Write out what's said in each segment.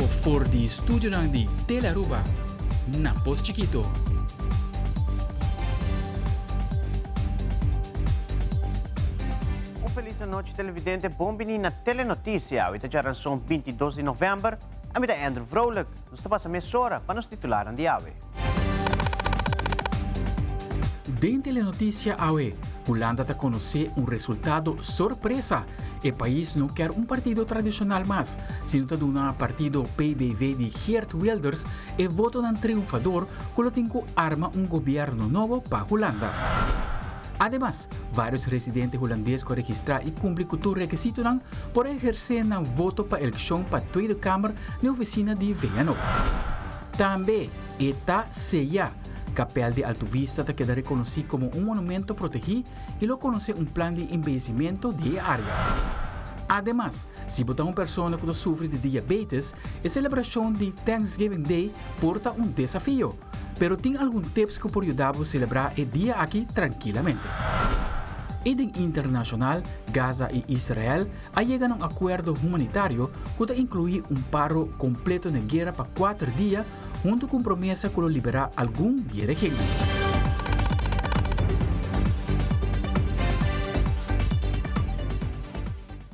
bibo for di studionan di Telearuba na Pos Chikito. Un feliz anochi televidente, bon bini na Telenoticia. Awe ta djaranson 22 di november. Ami ta Andrew Vrolijk. Nos ta pasa mesora pa nos titularnan di awe. Den Telenoticia awe, Hulanda ta conoce un resultado sorpresa. E pais no kier un partido tradicional mas, sino ta duna partido PVV di Geert Wilders e votonan triunfador cu lo tin cu arma un gobierno nobo pa Hulanda. Ademas, varios residente Hulandes cu a registra y cumpli cu tur rekisitonan por a eherce nan voto pa eleccion pa Tweede Kamer na e oficina di VNO. Tambe e ta seya. Kapel di Alto Vista ta keda rekonosí komo un monumento protegí i lo konosé un plan di embeyecimento di e área. Ademas, si bo ta un persona ku ta sufri di diabetes, e selebrashon di Thanksgiving Day por ta un desafio. Pero tin algun tips ku por yuda bo selebrá e dia aki trankilamente. I den internashonal, Gaza i Israel a yega na un akuerdo humanitario ku ta inkluí un paro kompleto na guera pa kuater dia huntu ku un promesa ku lo liberá algun di e regennan.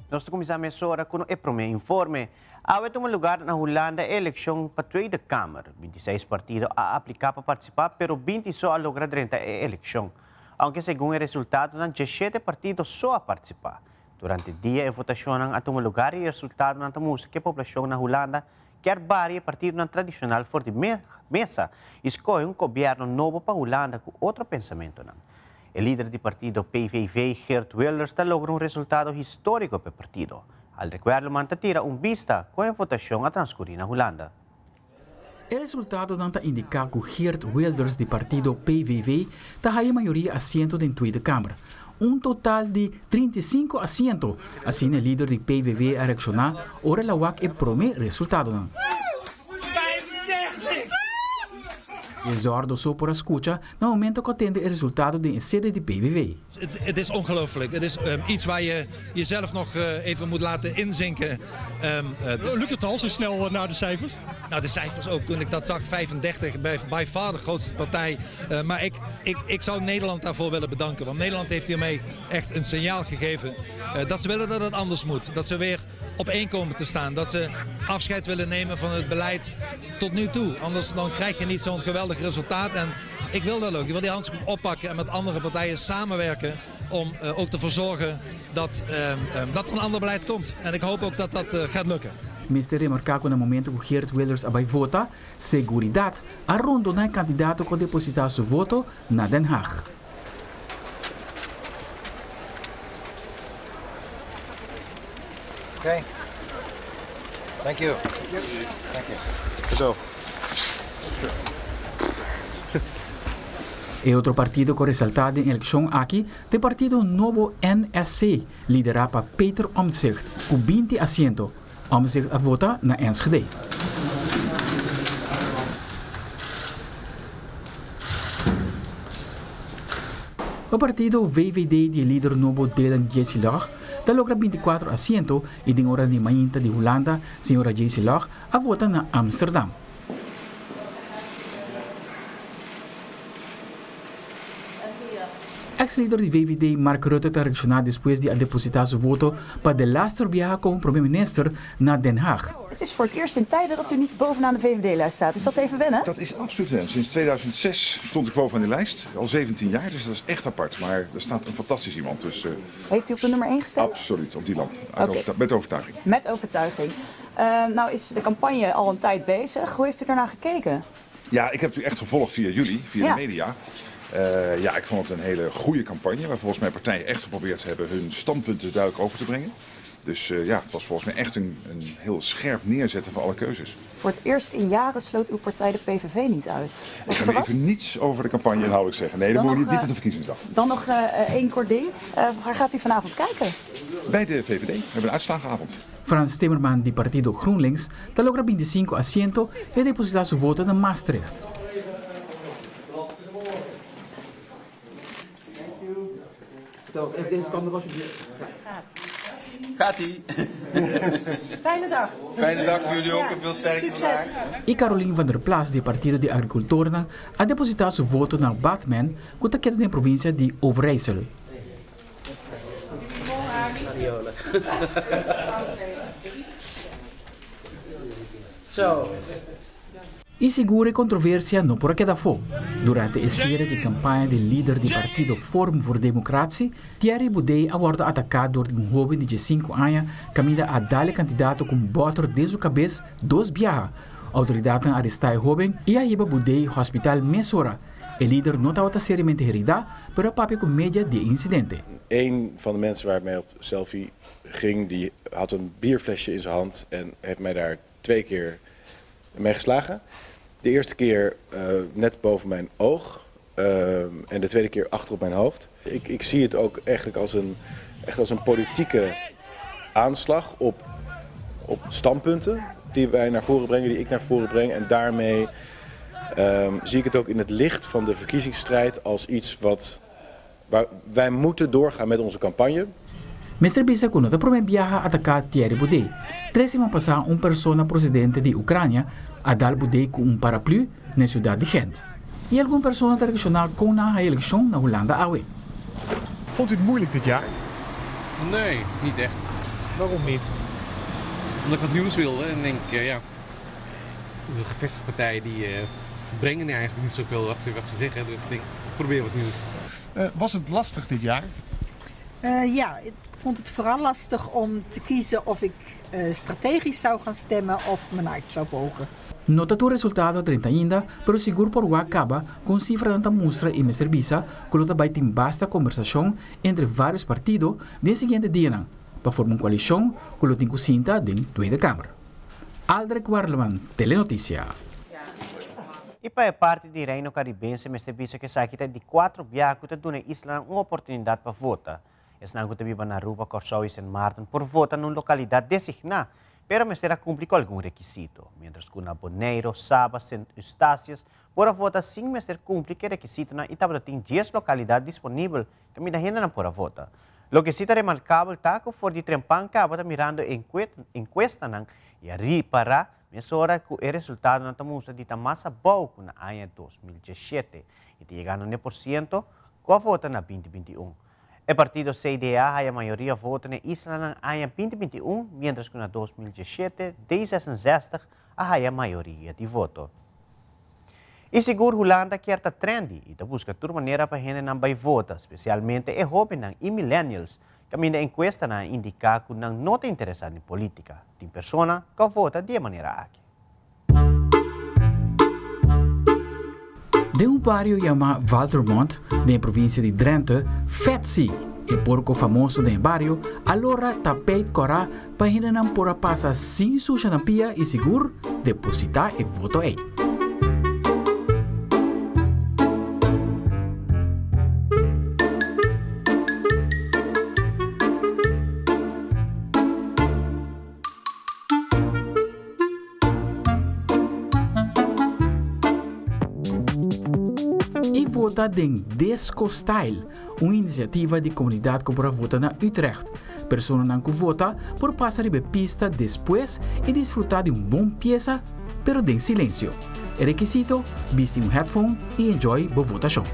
Nos ta kuminsá mesora ku e promé informe. Awe tuma lugar na Hulanda e elekshon pa Tweede Kamer. Bintiseis partido a apliká pa partisipá pero binti so a logra drenta e elekshon. Aunke segun e resultadonan djeshete partido so a partisipá. Durante dia e votacionnan a tuma lugar y e resultadonan ta mustra cu e poblacion na Hulanda kier bari e partidonan tradicional for di mesa y scoge un gobierno nobo pa Hulanda cu otro pensamentonan. E lider di partido PVV, Geert Wilders, ta logra un resultado historico pa e partido. Aldrich Werleman ta tira un bista con e votacion a transcuri na Hulanda. E resultadonan ta indiká ku Geert Wilders di partido PVV ta haya mayoria asiento den Tweede Kamer, un total di 35 asiento, asina e lider di PVV a reakshoná ora el a wak e promé resultadonan. Desòrdo so por a skucha na momento ku a tende e resultado den e sede di PVV. Het is ongelooflijk. Het is iets waar je jezelf nog even moet laten inzinken. Lukt het al zo snel naar de cijfers? Nou, de cijfers ook. Toen ik dat zag, 35, by far de grootste partij. Maar ik, ik, ik zou Nederland daarvoor willen bedanken. Want Nederland heeft hiermee echt een signaal gegeven dat ze willen dat het anders moet. Dat ze weer op één komen te staan. Dat ze afscheid willen nemen van het beleid tot nu toe. Anders dan krijg je niet zo'n geweldig resultaat. En ik wil dat ook. Ik wil die handschoen oppakken en met andere partijen samenwerken om ook te verzorgen dat, dat er een ander beleid komt. En ik hoop ook dat dat gaat lukken. Mester remarká ku na momento ku Geert Wilders a bai vota, seguridat a rondoná e kandidato ku a depositá su voto na Den Haag. Okay. Thank you. Thank you. Zo. E otro partido ku a resaltá den elekshon aki ta e partido nobo NSC, liderá pa Peter Omtzigt, ku binti asiento. Omtzigt a vota na Enschede. E partido VVD di e lider nobo Dylan Jessilog ta logra 24 asiento y den ora di mainta di Hulanda señora Jessilog a vota na Amsterdam. Ex lider di VVD Mark Rutte ta reacciona despues di a deposita su voto pa de laster biaha como prome minister na Den Haag. Het is voor het eerst in tijden dat u niet bovenaan de VVD-lijst staat. Is dat even wennen? Dat is absoluut wennen. Sinds 2006 stond ik bovenaan die lijst. Al 17 jaar, dus dat is echt apart. Maar er staat een fantastisch iemand. Dus, Heeft u op de nummer 1 gestemd? Absoluut, op die lamp. Met overtuiging. Met overtuiging. Nou is de campagne al een tijd bezig. Hoe heeft u daarnaar gekeken? Ja, ik heb het u echt gevolgd via jullie, via de media. Ja, ik vond het een hele goede campagne, waar volgens mij partijen echt geprobeerd hebben hun standpunten duidelijk over te brengen. Dus het was volgens mij echt een heel scherp neerzetten van alle keuzes. Voor het eerst in jaren sloot uw partij de PVV niet uit. Ik ga nu even niets over de campagne inhoudelijk zeggen. Nee, dat moet niet op de verkiezingsdag. Dan nog één kort ding. Waar gaat u vanavond kijken? Bij de VVD. We hebben een uitslagenavond. Frans Timmerman di partido GroenLinks ta logra 25 asiento y a deposita su voto na Maastricht. Gaat-ie. Fijne dag. Fijne dag voor jullie ook en veel sterkte Succes. vandaag. I Caroline van der Plas di Partido di Agrikultornan a depositá su voto na Bathmen ku ta keda den provinsia di Overijssel. I sigur e kontroversia no por a keda afó. Durante e siere di kampaña di lider di partido Forum voor Democratie, Thierry Baudet a wòrdu ataká dor di un hóben di diesinku aña kaminda a dal e kandidato ku un bòter den su kabes dos biaha. Outoridatnan a arestá e hóben i a hiba Baudet hòspital mesora. E lider no tabata seriamente heridá, pero a papia ku media di e insidente. Een van de mensen waar ik mee op selfie ging, die had een bierflesje in zijn hand en heeft mij daar 2 keer mee geslagen. De eerste keer net boven mijn oog en de tweede keer achter op mijn hoofd. Ik zie het ook eigenlijk echt als een politieke aanslag op standpunten die wij naar voren brengen, die ik naar voren breng. En daarmee zie ik het ook in het licht van de verkiezingsstrijd als iets waar wij moeten doorgaan met onze campagne. Mester bisa ku no ta promé biaha ataká Thierry Baudet. Tres siman pasá un persona prosedente di Ucrania a dal Baudet ku un paraplu na e siudat di Gent. I algun persona ta reakshoná kon nan haña elekshon na Hulanda awe. Vond u het moeilijk dit jaar? Nee, niet echt. Waarom niet? Omdat ik wat nieuws wilde en denk, ja, de gevestigde partijen die brengen eigenlijk niet zoveel wat ze zeggen. Dus ik denk, ik probeer wat nieuws. Was het lastig dit jaar? Ja, ik vond het vooral lastig om te kiezen of ik strategisch zou gaan stemmen of mijn hart zou volgen. No ta tur resultado a drenta ainda, pero sigur por wak kaba kon sifranan ta mustra i mester bisa ku lo ta bai tin basta kombersashon entre vários partido den siguiente dianan pa forma un koalishon ku lo tin ku sinta den Tweede Kamer. Aldrich Werleman, Telenoticia. I pa e parti di Reino Karibense mester bisa ku esaki ta e di kuatro biaha ku ta duna e islanan un oportunidat pa vota. Esnan ku ta biba na Aruba, Kòrsou i Sint Maarten por vota na un lokalidat designá, pero mester a kumpli ku algun rekisito. Miéntras ku na Boneiru, Saba, Sint Eustatius por a vota sin mester kumpli ku e rekisitonan i tabata tin dies lokalidat disponibel kaminda hendenan por a vota. Loke si ta remarkabel ta ku for di trempan kaba ta mirando e enkuestanan i a ripará mesora ku e resultadonan ta mustra di ta mas abou ku na aña 2017 i ta yega na ne por siento ku a vota na 2021. E partido CDA haya mayoria voto na e islanan aña 2021, mientras ku na 2017 D66 a haya mayoria di voto. I sigur Hulanda kier ta trendy i ta buska tur manera pa hendenan bai vota, spesialmente e hóbennan i millennials, kaminda enkuestanan a indiká ku nan no ta interesá den polítika. Tin persona ku a vota di e manera aki. Den un bario yamá Valthermond, den e provinsia di Drenthe, Fetsi, e porko famoso den e bario, a lora tapeit kòrá pa hendenan por a pasa sin susha nan pia i sigur depositá e voto ei. E vota den Disco Style, un inisiativa di komunidat ku por a vota na Utrecht. Personanan ku vota por pasa riba e pista despues i disfrutá di un bon piesa, pero den silensio. E rekisito, bisti un headphone i enjoy bo votashon.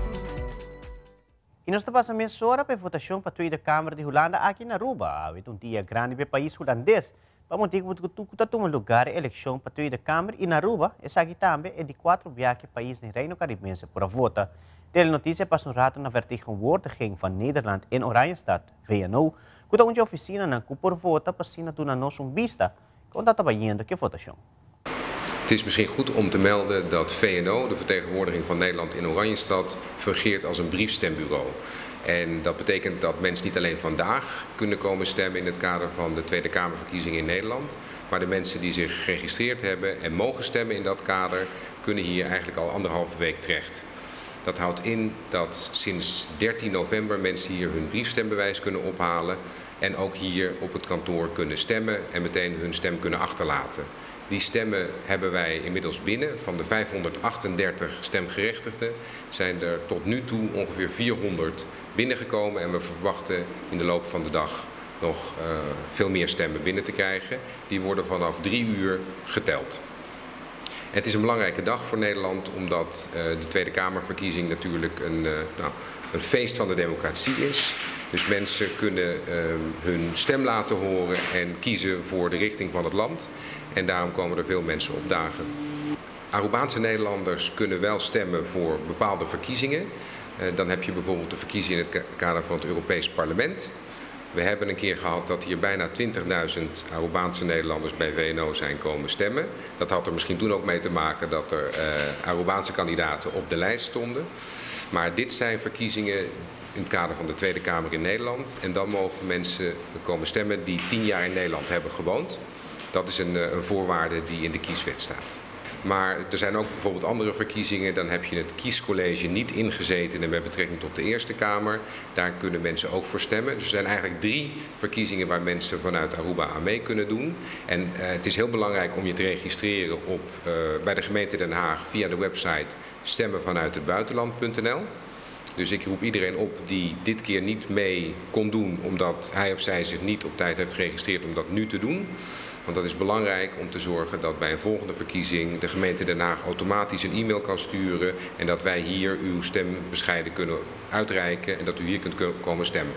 I nos ta pasa mesora pa e votashon pa Tweede Kamer di Hulanda aki na Aruba. Awe ta un dia grandi pa e pais hulandes. Pa motibu ku ta tuma lugar e elekshon pa Tweede Kamer i na Aruba, esaki tambe e di kuatro bia ku e pais den Reino Karibense por a vota. Telenotisia pasa un rato na Vertegenwoordiging van Nederland in Oranjestad, VNO, ku ta un dje ofisinanan ku por vota pa asina duna nos un bista kon ta ta bayendo ku e votashon. Het is misschien goed om te melden dat VNO, de vertegenwoordiging van Nederland in Oranjestad, fungeert als een briefstembureau. En dat betekent dat mensen niet alleen vandaag kunnen komen stemmen in het kader van de Tweede Kamerverkiezingen in Nederland, maar de mensen die zich geregistreerd hebben en mogen stemmen in dat kader, kunnen hier eigenlijk al anderhalve week terecht. Dat houdt in dat sinds 13 november mensen hier hun briefstembewijs kunnen ophalen en ook hier op het kantoor kunnen stemmen en meteen hun stem kunnen achterlaten. Die stemmen hebben wij inmiddels binnen. Van de 538 stemgerechtigden zijn er tot nu toe ongeveer 400 binnengekomen en we verwachten in de loop van de dag nog veel meer stemmen binnen te krijgen. Die worden vanaf 3 uur geteld. Het is een belangrijke dag voor Nederland, omdat de Tweede Kamerverkiezing natuurlijk een, nou, een feest van de democratie is. Dus mensen kunnen hun stem laten horen en kiezen voor de richting van het land. En daarom komen er veel mensen opdagen. Arubaanse Nederlanders kunnen wel stemmen voor bepaalde verkiezingen. Dan heb je bijvoorbeeld de verkiezingen in het kader van het Europees Parlement. We hebben een keer gehad dat hier bijna 20.000 Arubaanse Nederlanders bij VNO zijn komen stemmen. Dat had er misschien toen ook mee te maken dat er Arubaanse kandidaten op de lijst stonden. Maar dit zijn verkiezingen in het kader van de Tweede Kamer in Nederland. En dan mogen mensen komen stemmen die 10 jaar in Nederland hebben gewoond. Dat is een voorwaarde die in de kieswet staat. Maar er zijn ook bijvoorbeeld andere verkiezingen. Dan heb je het kiescollege niet ingezeten en met betrekking tot de Eerste Kamer. Daar kunnen mensen ook voor stemmen. Dus er zijn eigenlijk 3 verkiezingen waar mensen vanuit Aruba aan mee kunnen doen. En het is heel belangrijk om je te registreren bij de gemeente Den Haag via de website stemmenvanuithetbuitenland.nl. Dus ik roep iedereen op die dit keer niet mee kon doen omdat hij of zij zich niet op tijd heeft geregistreerd om dat nu te doen. Want dat is belangrijk om te zorgen dat bij een volgende verkiezing de gemeente Den Haag automatisch een e-mail kan sturen en dat wij hier uw stembescheiden kunnen uitreiken en dat u hier kunt komen stemmen.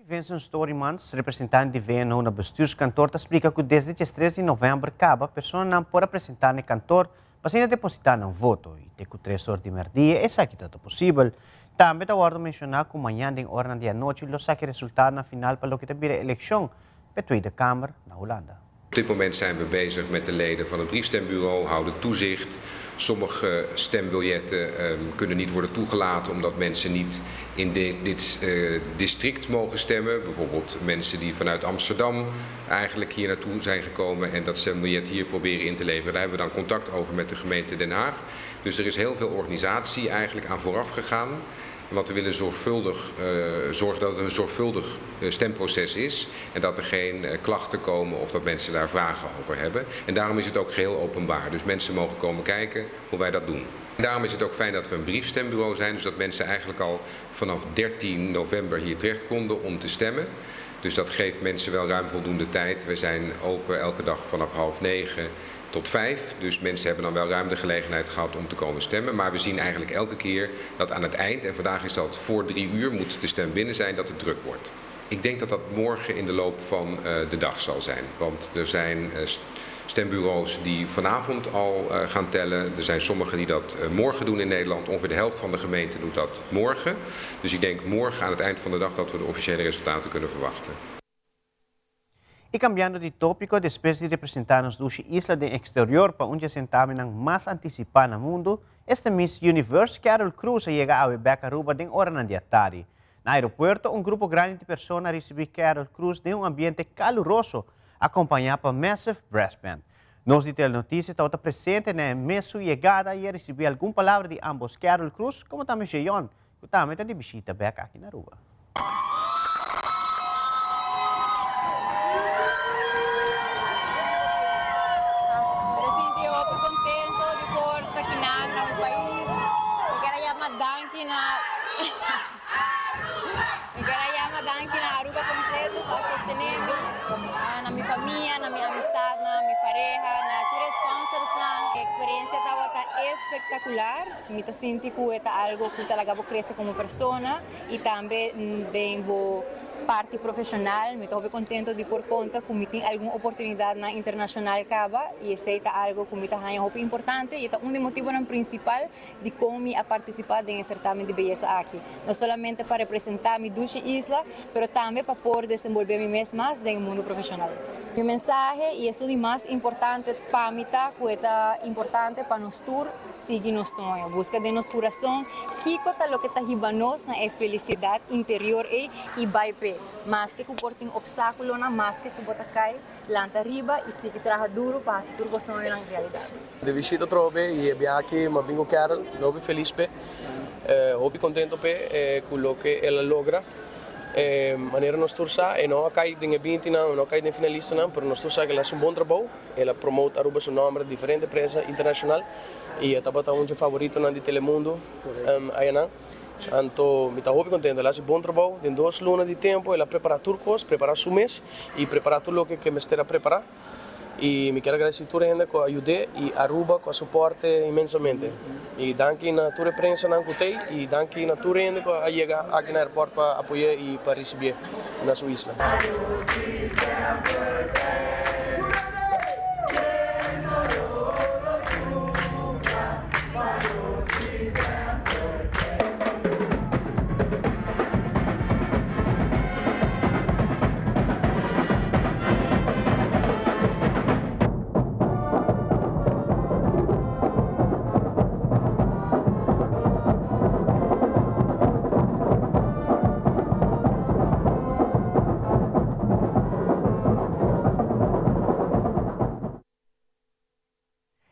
Vincent Storymans, representante di VNO na bestuurskantoor, ta splica cu desde 3 di november caba, personanan por a presenta na kantoor pa asina deposita nan voto y te cu 3 or di merdia esaki ta posibel. Tambe ta wordo menciona cu mañan den oranan di anochi lo saca resultadonan final pa loke ta bira eleccion pa Tweede Kamer na Hulanda. Op dit moment zijn we bezig met de leden van het briefstembureau, houden toezicht. Sommige stembiljetten kunnen niet worden toegelaten omdat mensen niet in dit district mogen stemmen. Bijvoorbeeld mensen die vanuit Amsterdam eigenlijk hier naartoe zijn gekomen en dat stembiljet hier proberen in te leveren. Daar hebben we dan contact over met de gemeente Den Haag. Dus er is heel veel organisatie eigenlijk aan vooraf gegaan. Want we willen zorgen dat het een zorgvuldig stemproces is en dat er geen klachten komen of dat mensen daar vragen over hebben. En daarom is het ook geheel openbaar. Dus mensen mogen komen kijken hoe wij dat doen. En daarom is het ook fijn dat we een briefstembureau zijn, dus dat mensen eigenlijk al vanaf 13 november hier terecht konden om te stemmen. Dus dat geeft mensen wel ruim voldoende tijd. We zijn open elke dag vanaf 8:30 tot 5. Dus mensen hebben dan wel ruim de gelegenheid gehad om te komen stemmen. Maar we zien eigenlijk elke keer dat aan het eind, en vandaag is dat voor 3 uur, moet de stem binnen zijn, dat het druk wordt. Ik denk dat dat morgen in de loop van de dag zal zijn. Want er zijn stembureaus die vanavond al gaan tellen. Er zijn sommigen die dat morgen doen in Nederland. Ongeveer de helft van de gemeente doet dat morgen. Dus ik denk morgen aan het eind van de dag dat we de officiële resultaten kunnen verwachten. Y cambiando di topico, despues di representa nos dushi isla den exterior pa un di e certamennan mas anticipa na mundo, esta Miss Universe Carol Cruz a yega awe bek Aruba den oranan di atardi. Na aeropuerto, un grupo grandi di persona a ricibi Carol Cruz den un ambiente caluroso, acompaña pa Massive Brass Band. Nos di Telenoticia tabata presente na e mesun yegada y a ricibi algun palabra di ambos Carol Cruz como tambe Jeon, cu tambe ta di bishita bek aki na Aruba. Mi ta sinti hopi contento di por ta kinan na mi pais. Mi kier a yama danki na Mi kier a yama danki na Aruba completo pa sostene mi, na mi famia, na mi amistadnan, mi pareha, na tur e sponsorsnan. E experiencia tabata espectacular. Mi ta sinti cu e ta algo cu ta laga bo crece como persona. Y tambe den bo parti profesional mi ta hopi contento di por conta cu mi tin algun oportunidadnan internacional caba y esey ta algo cu mi ta haña hopi importante y e ta un di motibonan principal di con mi a participa den e certamen di beyesa aki. No solamente pa representa mi dushi isla pero tambe pa por desenvolve mi mes mas den e mundo profesional. Mi mensahe y esun di mas importante pa mi ta cu e ta importante pa nos tur Sigui nos soño. Buska den nos kurason kiko ta loke ta hiba nos na e felisidat interior ei i bai p'e. Maske ku por tin opstákulonan, maske ku bo ta kai, lanta riba i sigui traha duru pa hasi tur bo soñonan realidat. Di bishita atrobe i e biaha aki m'a bin ku Carol. Mi hopi felis p'e, hopi kontento p'e ku loke el a logra. Manera nos tur sa, e no a kai den e bintinan, e no a kai den finalistanan, pero nos tur sa ku el a hasi un bon trabou. El a promote Aruba su nomber diferente prensa internacional y e tabata un dje favoritonan di Telemundo ayanan. Anto mi ta hopi contento, el a haci bon trabou, den dos luna di tempo el a prepara tur cos, prepara su mes y prepara tur loke ke mester a prepara. Y mi kier a agradeci tur hende cu a yud'e y Aruba cu a soport'e inmensamente. Y danki na tur e prensanan cu t'ey y danki na tur hende cu a yega aki na airport pa apoy'e y pa ricibi'e na su isla.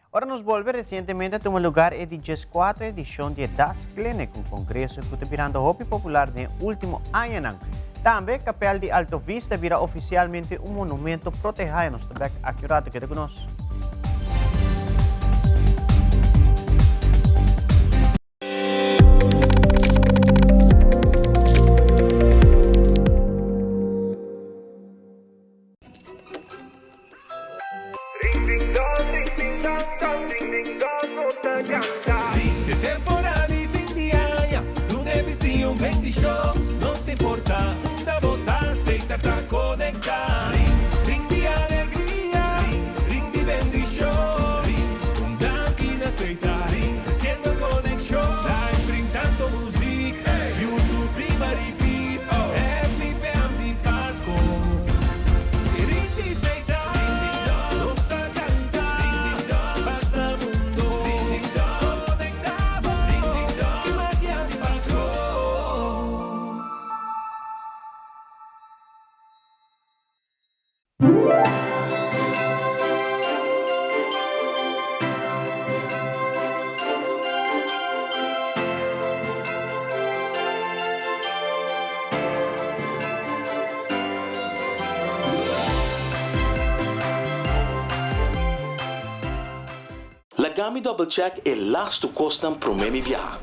Ora nos bolbe, recientemente a tuma lugar e di diescuatro edicion di e Das Clinic, un congreso cu ta birando hopi popular den e ultimo añanan. Tambe, Kapel di Alto Vista a bira oficialmente un monumento proteha y nos ta bek aki un rato. Keda cu nos. Laga mi double check e lastu kosnan promé mi biaha.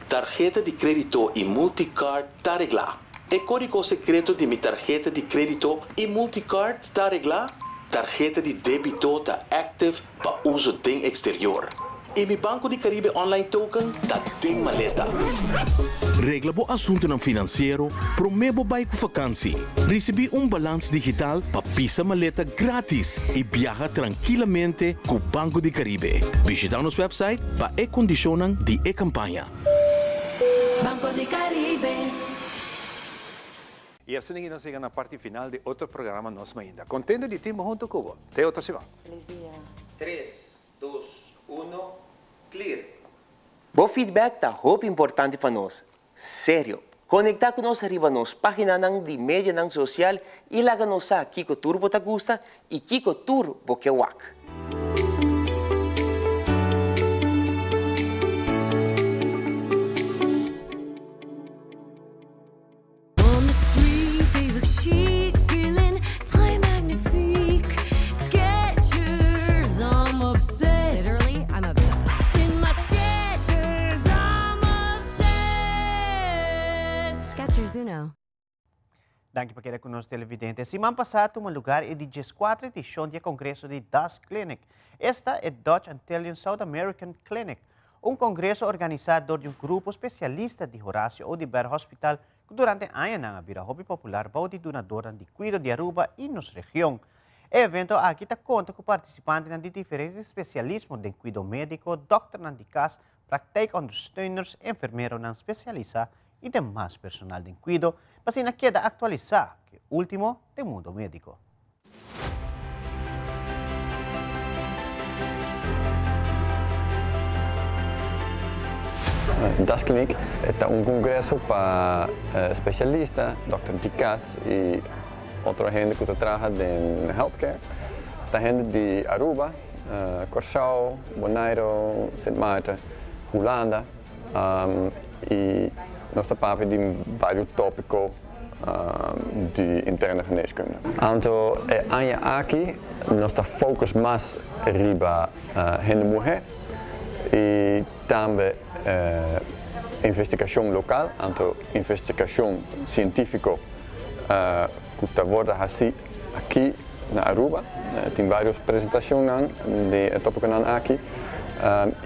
Tarheta di krédito i multicard ta reglá. E kódigo sekreto di mi tarheta di krédito i multicard ta reglá? Tarheta di débito ta active pa uso den eksterior. I mi Banco di Caribe Online Token ta den maleta. Regla bo asuntunan finansiero promé bo bai ku fakansi. Risibí un balans digital pa pisa maleta grátis i biaha trankilamente ku Banco di Caribe. Bishitá nos wèpsait pa e kondishonnan di e kampaña. Banco di Caribe. Y asina nos yega na parti final di otro programa Nos Mainta. Contento di tin bo hunto cu bo. Te otro siman. Feliz dia. Tres, dos, uno, clear! Bo feedback ta hopi importante pa nos. Serio. Conecta cu nos riba nos paginanan di medianan social y laga nos sa kico tur bo ta gusta y kico tur bo ke wak. Danki pa keda ku nos televidente. Siman pasá tuma lugar e di dieskuater edishon di e kongreso di Das Clinic. Esta e Dutch Antillean South American Clinic, un kongreso organisá dor di un grupo spesialista di Horacio Oduber Hospital ku durante añanan a bira hopi popular bou di dunadornan di kuido di Aruba i nos region. E evento aki ta konta ku partisipantenan di diferente spesialismo den kuido médiko, dòkternan di kas, praktijkondersteuners, enfermeronan spesialisá i demas personal den kuido pa asina keda aktualisá ku e último den mundo médiko. Das Kliniek ta un congreso pa specialista, dokter di cas y otro hende cu ta traha den healthcare. Ta hende di Aruba, Corsou, Bonaire, Sint Maarten, Hulanda y nos ta papia di varios topico di interne geneeskunde. Anto e aña aki nos ta focus mas riba hende muhe y tambe investigacion local, anto investigacion cientifico cu ta wordo haci aki na Aruba. Tin varios presentacionnan di e topiconan aki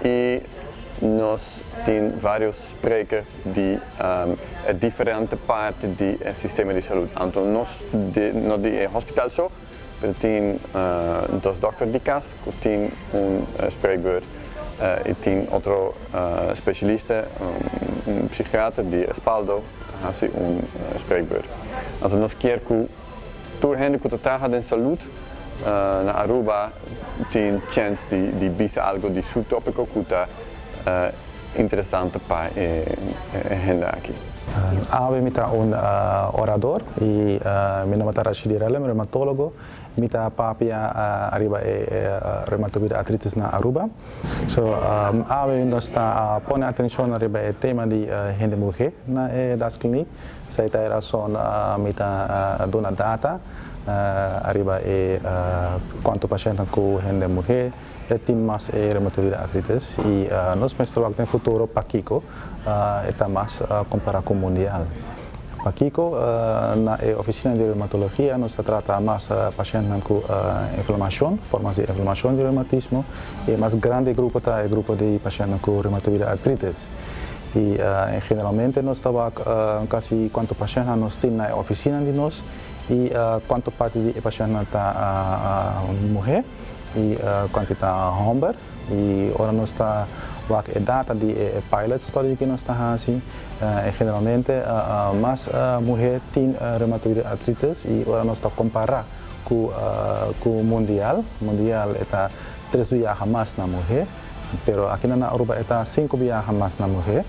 y nos tin varios sprekers di e diferente parti di e sistema di salud. Anto nos no di e hospital so, pero tin dos dokter di cas cu tin un spreekbeurt y tin otro specialista, un psichiater di Respaldo ta haci un spreekbeurt. Anto nos kier cu tur hende cu ta traha den salud na Aruba tin chens di bisa algo di su topico cu ta interesante pa e hende aki. Awe mi ta un orador y mi nomber ta Rashidi Rellem, reumatólogo. Mi ta papia ariba e reumatoide artritis na Aruba. So awe nos ta pone atencion ariba e tema di hende muhe na e daskliniek. Esei ta e rason mi ta duna data ariba e cuanto pashentnan cu hende muhe tin mas e reumatoide artritis y nos mester wak den futuro pakico e ta mas compara cu mundial. Pakico na e oficina di reumatologia nos ta trata mas pashentnan cu inflamacion, formas di inflamacion di reumatismo. E mas grandi grupo ta e grupo di pashentnan cu reumatoide artritis. Y generalmente nos ta wak casi cuanto pashentnan nos tin na e oficina di nos y cuanto parti di e pashentnan ta muhe y cuanto ta homber. Y ora nos ta wak e data di e pilot study cu nos ta haci, generalmente mas muher tin reumatoide artritis y ora nos ta compara cu cu mundial, mundial e ta tres biaha mas na muher, pero aki na Aruba e ta cinco biaha mas na muher.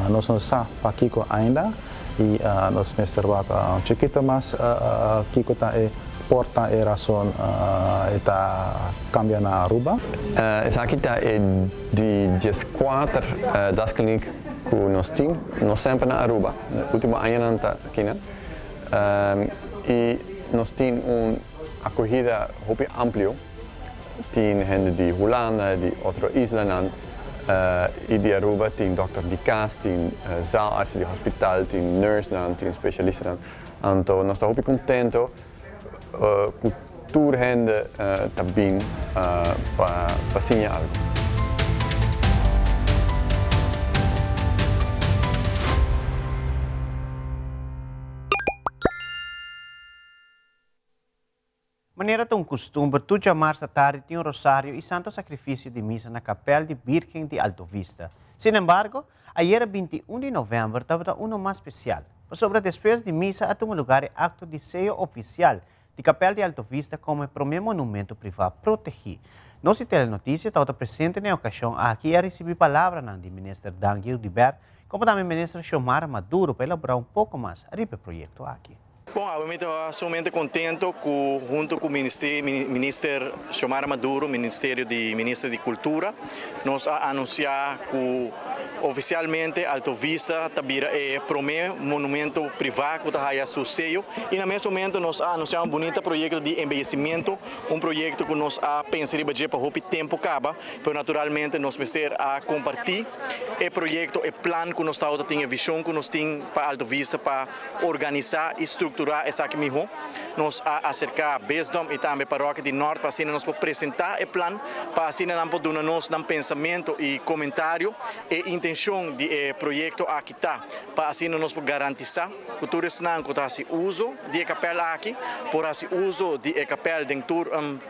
Nos no sa pakico ainda y nos mester wak un chikito mas kico ta e por ta e rason e ta cambia na Aruba. Esaki ta e di dieskuater daskliniek ku nos tin, no semper na Aruba, ultimo añanan ta akinan. I nos tin un akohida hopi amplio, tin hende di Hulanda, di otro islanan i di Aruba, tin dòkter di kas, tin zaalartsen di hospital, tin nursenan, tin spesialistanan. Anto nos ta hopi contento cu tur hende ta bin pa siña algo. Manera ta un custumber, tur djamarsa tardi tin un rosario y santo sacrificio di misa na Kapel di Birgen di Alto Vista. Sin embargo, ayera 21 di november tabata uno mas special, pasobra despues di misa a tuma lugar e acto di seyo oficial di Kapel di Alto Vista como e prome monumento priva protegi. Nos di Telenoticia tabata presente na e ocasion aki y a ricibi palabranan di Minister Dangui Oduber como tambe Minister Xiomara Maduro pa elabora un poco mas ariba e proyecto aki. Bon, awe mi ta sumamente contento cu hunto cu Minister Xiomara Maduro, Ministerio di Minister di Cultura, nos a anuncia cu oficialmente Alto Vista ta bira e prome monumento priva cu ta haya su seyo y na mes momento nos a anuncia un bunita proyecto di embellecimiento, un proyecto cu nos a pensa riba dje pa hopi tempo caba, pero naturalmente nos mester a comparti e proyecto, e plan cu nos tawata tin, e vision cu nos tin pa Alto Vista pa organisá i strukturá esaki mihó. Nos a aserká Bisdom i tambe Parokia di Nort pa asina nos por presentá e plan, pa asina nan por duna nos nan pensamentu i komentario. E intenshon di e proyekto aki ta pa asina nos por garantisá ku tur esnan ku ta hasi uso di e kapèl aki por hasi uso di e kapèl den tur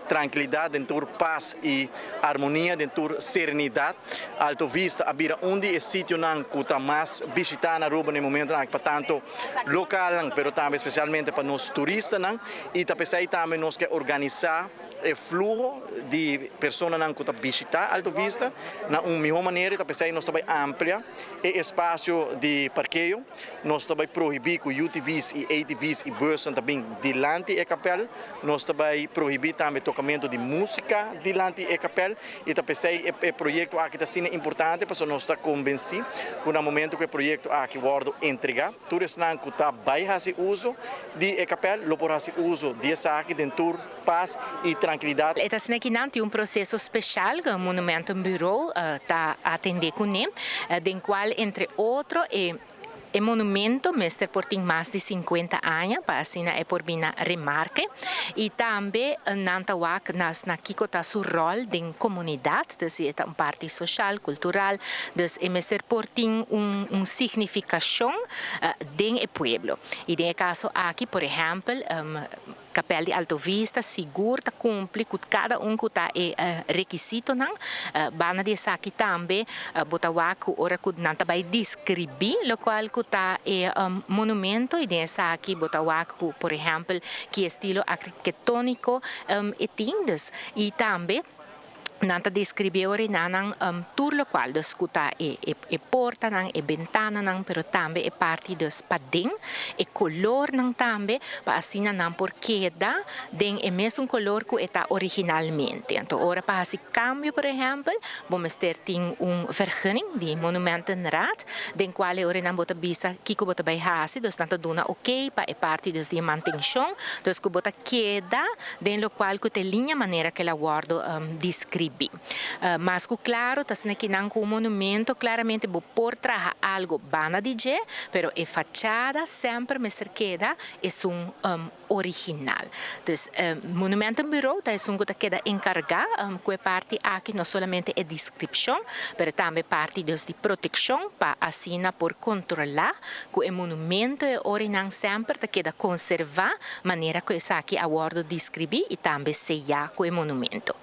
Trankilidat den tur pas i armonia, den tur serenidat. Alto Vista a bira un di e sitionan ku ta mas bishitá na Aruba na e momentonan aki pa tantu lokalnan pero tambe spesialmente pa nos turistanan i ta p'esei tambe nos ke organisá e fluho di personanan ku ta bishitá Alto Vista na un mihó manera i ta p'esei nos ta bai amplia e espasio di parkeo. Nos ta bai prohibí ku UTV's i ATV's i busnan ta bin dilanti e kapèl. Nos ta bai prohibí tambe tokamentu di músika dilanti e kapèl. I ta p'esei e proyekto aki ta asina importante pasobra nos ta konbensí ku na momentu ku e proyekto aki wòrdu entregá, tur esnan ku ta bai hasi uso di e kapèl lo por hasi uso di esaki den tur. paz y trankilidad. E ta asina ki nan tin un proceso special cu Monumentenbureau ta atende cune, den cual entre otro e E monumento mester por tin mas di sinkuenta aña pa asina e por bin na remarke y tambe nan ta wak na na kico ta su rol den comunidad, dus si e ta un parti social, cultural, dus e mester por tin un un significacion den e pueblo. Y den e caso aki por ehempel Kapèl di Alto Vista sigur ta kumpli ku kada un ku ta e rekisitonan. Banda di esaki tambe bo ta wak ku ora ku nan ta bai deskribí lokual ku ta e monumento i den esaki bo ta wak ku por ehèmpel ki estilo arkitetóniko e tin. Dus i tambe. Nan ta describi e orinanan tur locual, dus cu ta e e portanan, e bentananan, pero tambe e parti dus paden, e colornan tambe, pa asina nan por keda den e mesun color cu e ta originalmente. Anto ora pa haci cambio, por ehempel, bo mester tin un vergunning di Monumentenraad, den cual e orinan bo ta bisa kico bo ta bay haci, dus nan ta duna ok pa e parti dus di e mantencion, dus cu bo ta keda den locual cu ta e liña manera cu el a wordo describi. Mas cu claro ta asina ki nan cu un monumento claramente bo por traha algo banda di dje, pero e fachada semper mester keda esun original. Dus Monumentenbureau ta esun cu ta keda encarga cu e parti aki, no solamente e descripcion, pero tambe parti dus di proteccion pa asina por controla cu e monumento e orinan semper ta keda conserva manera cu esaki a wordo describi y tambe seya cu e monumento.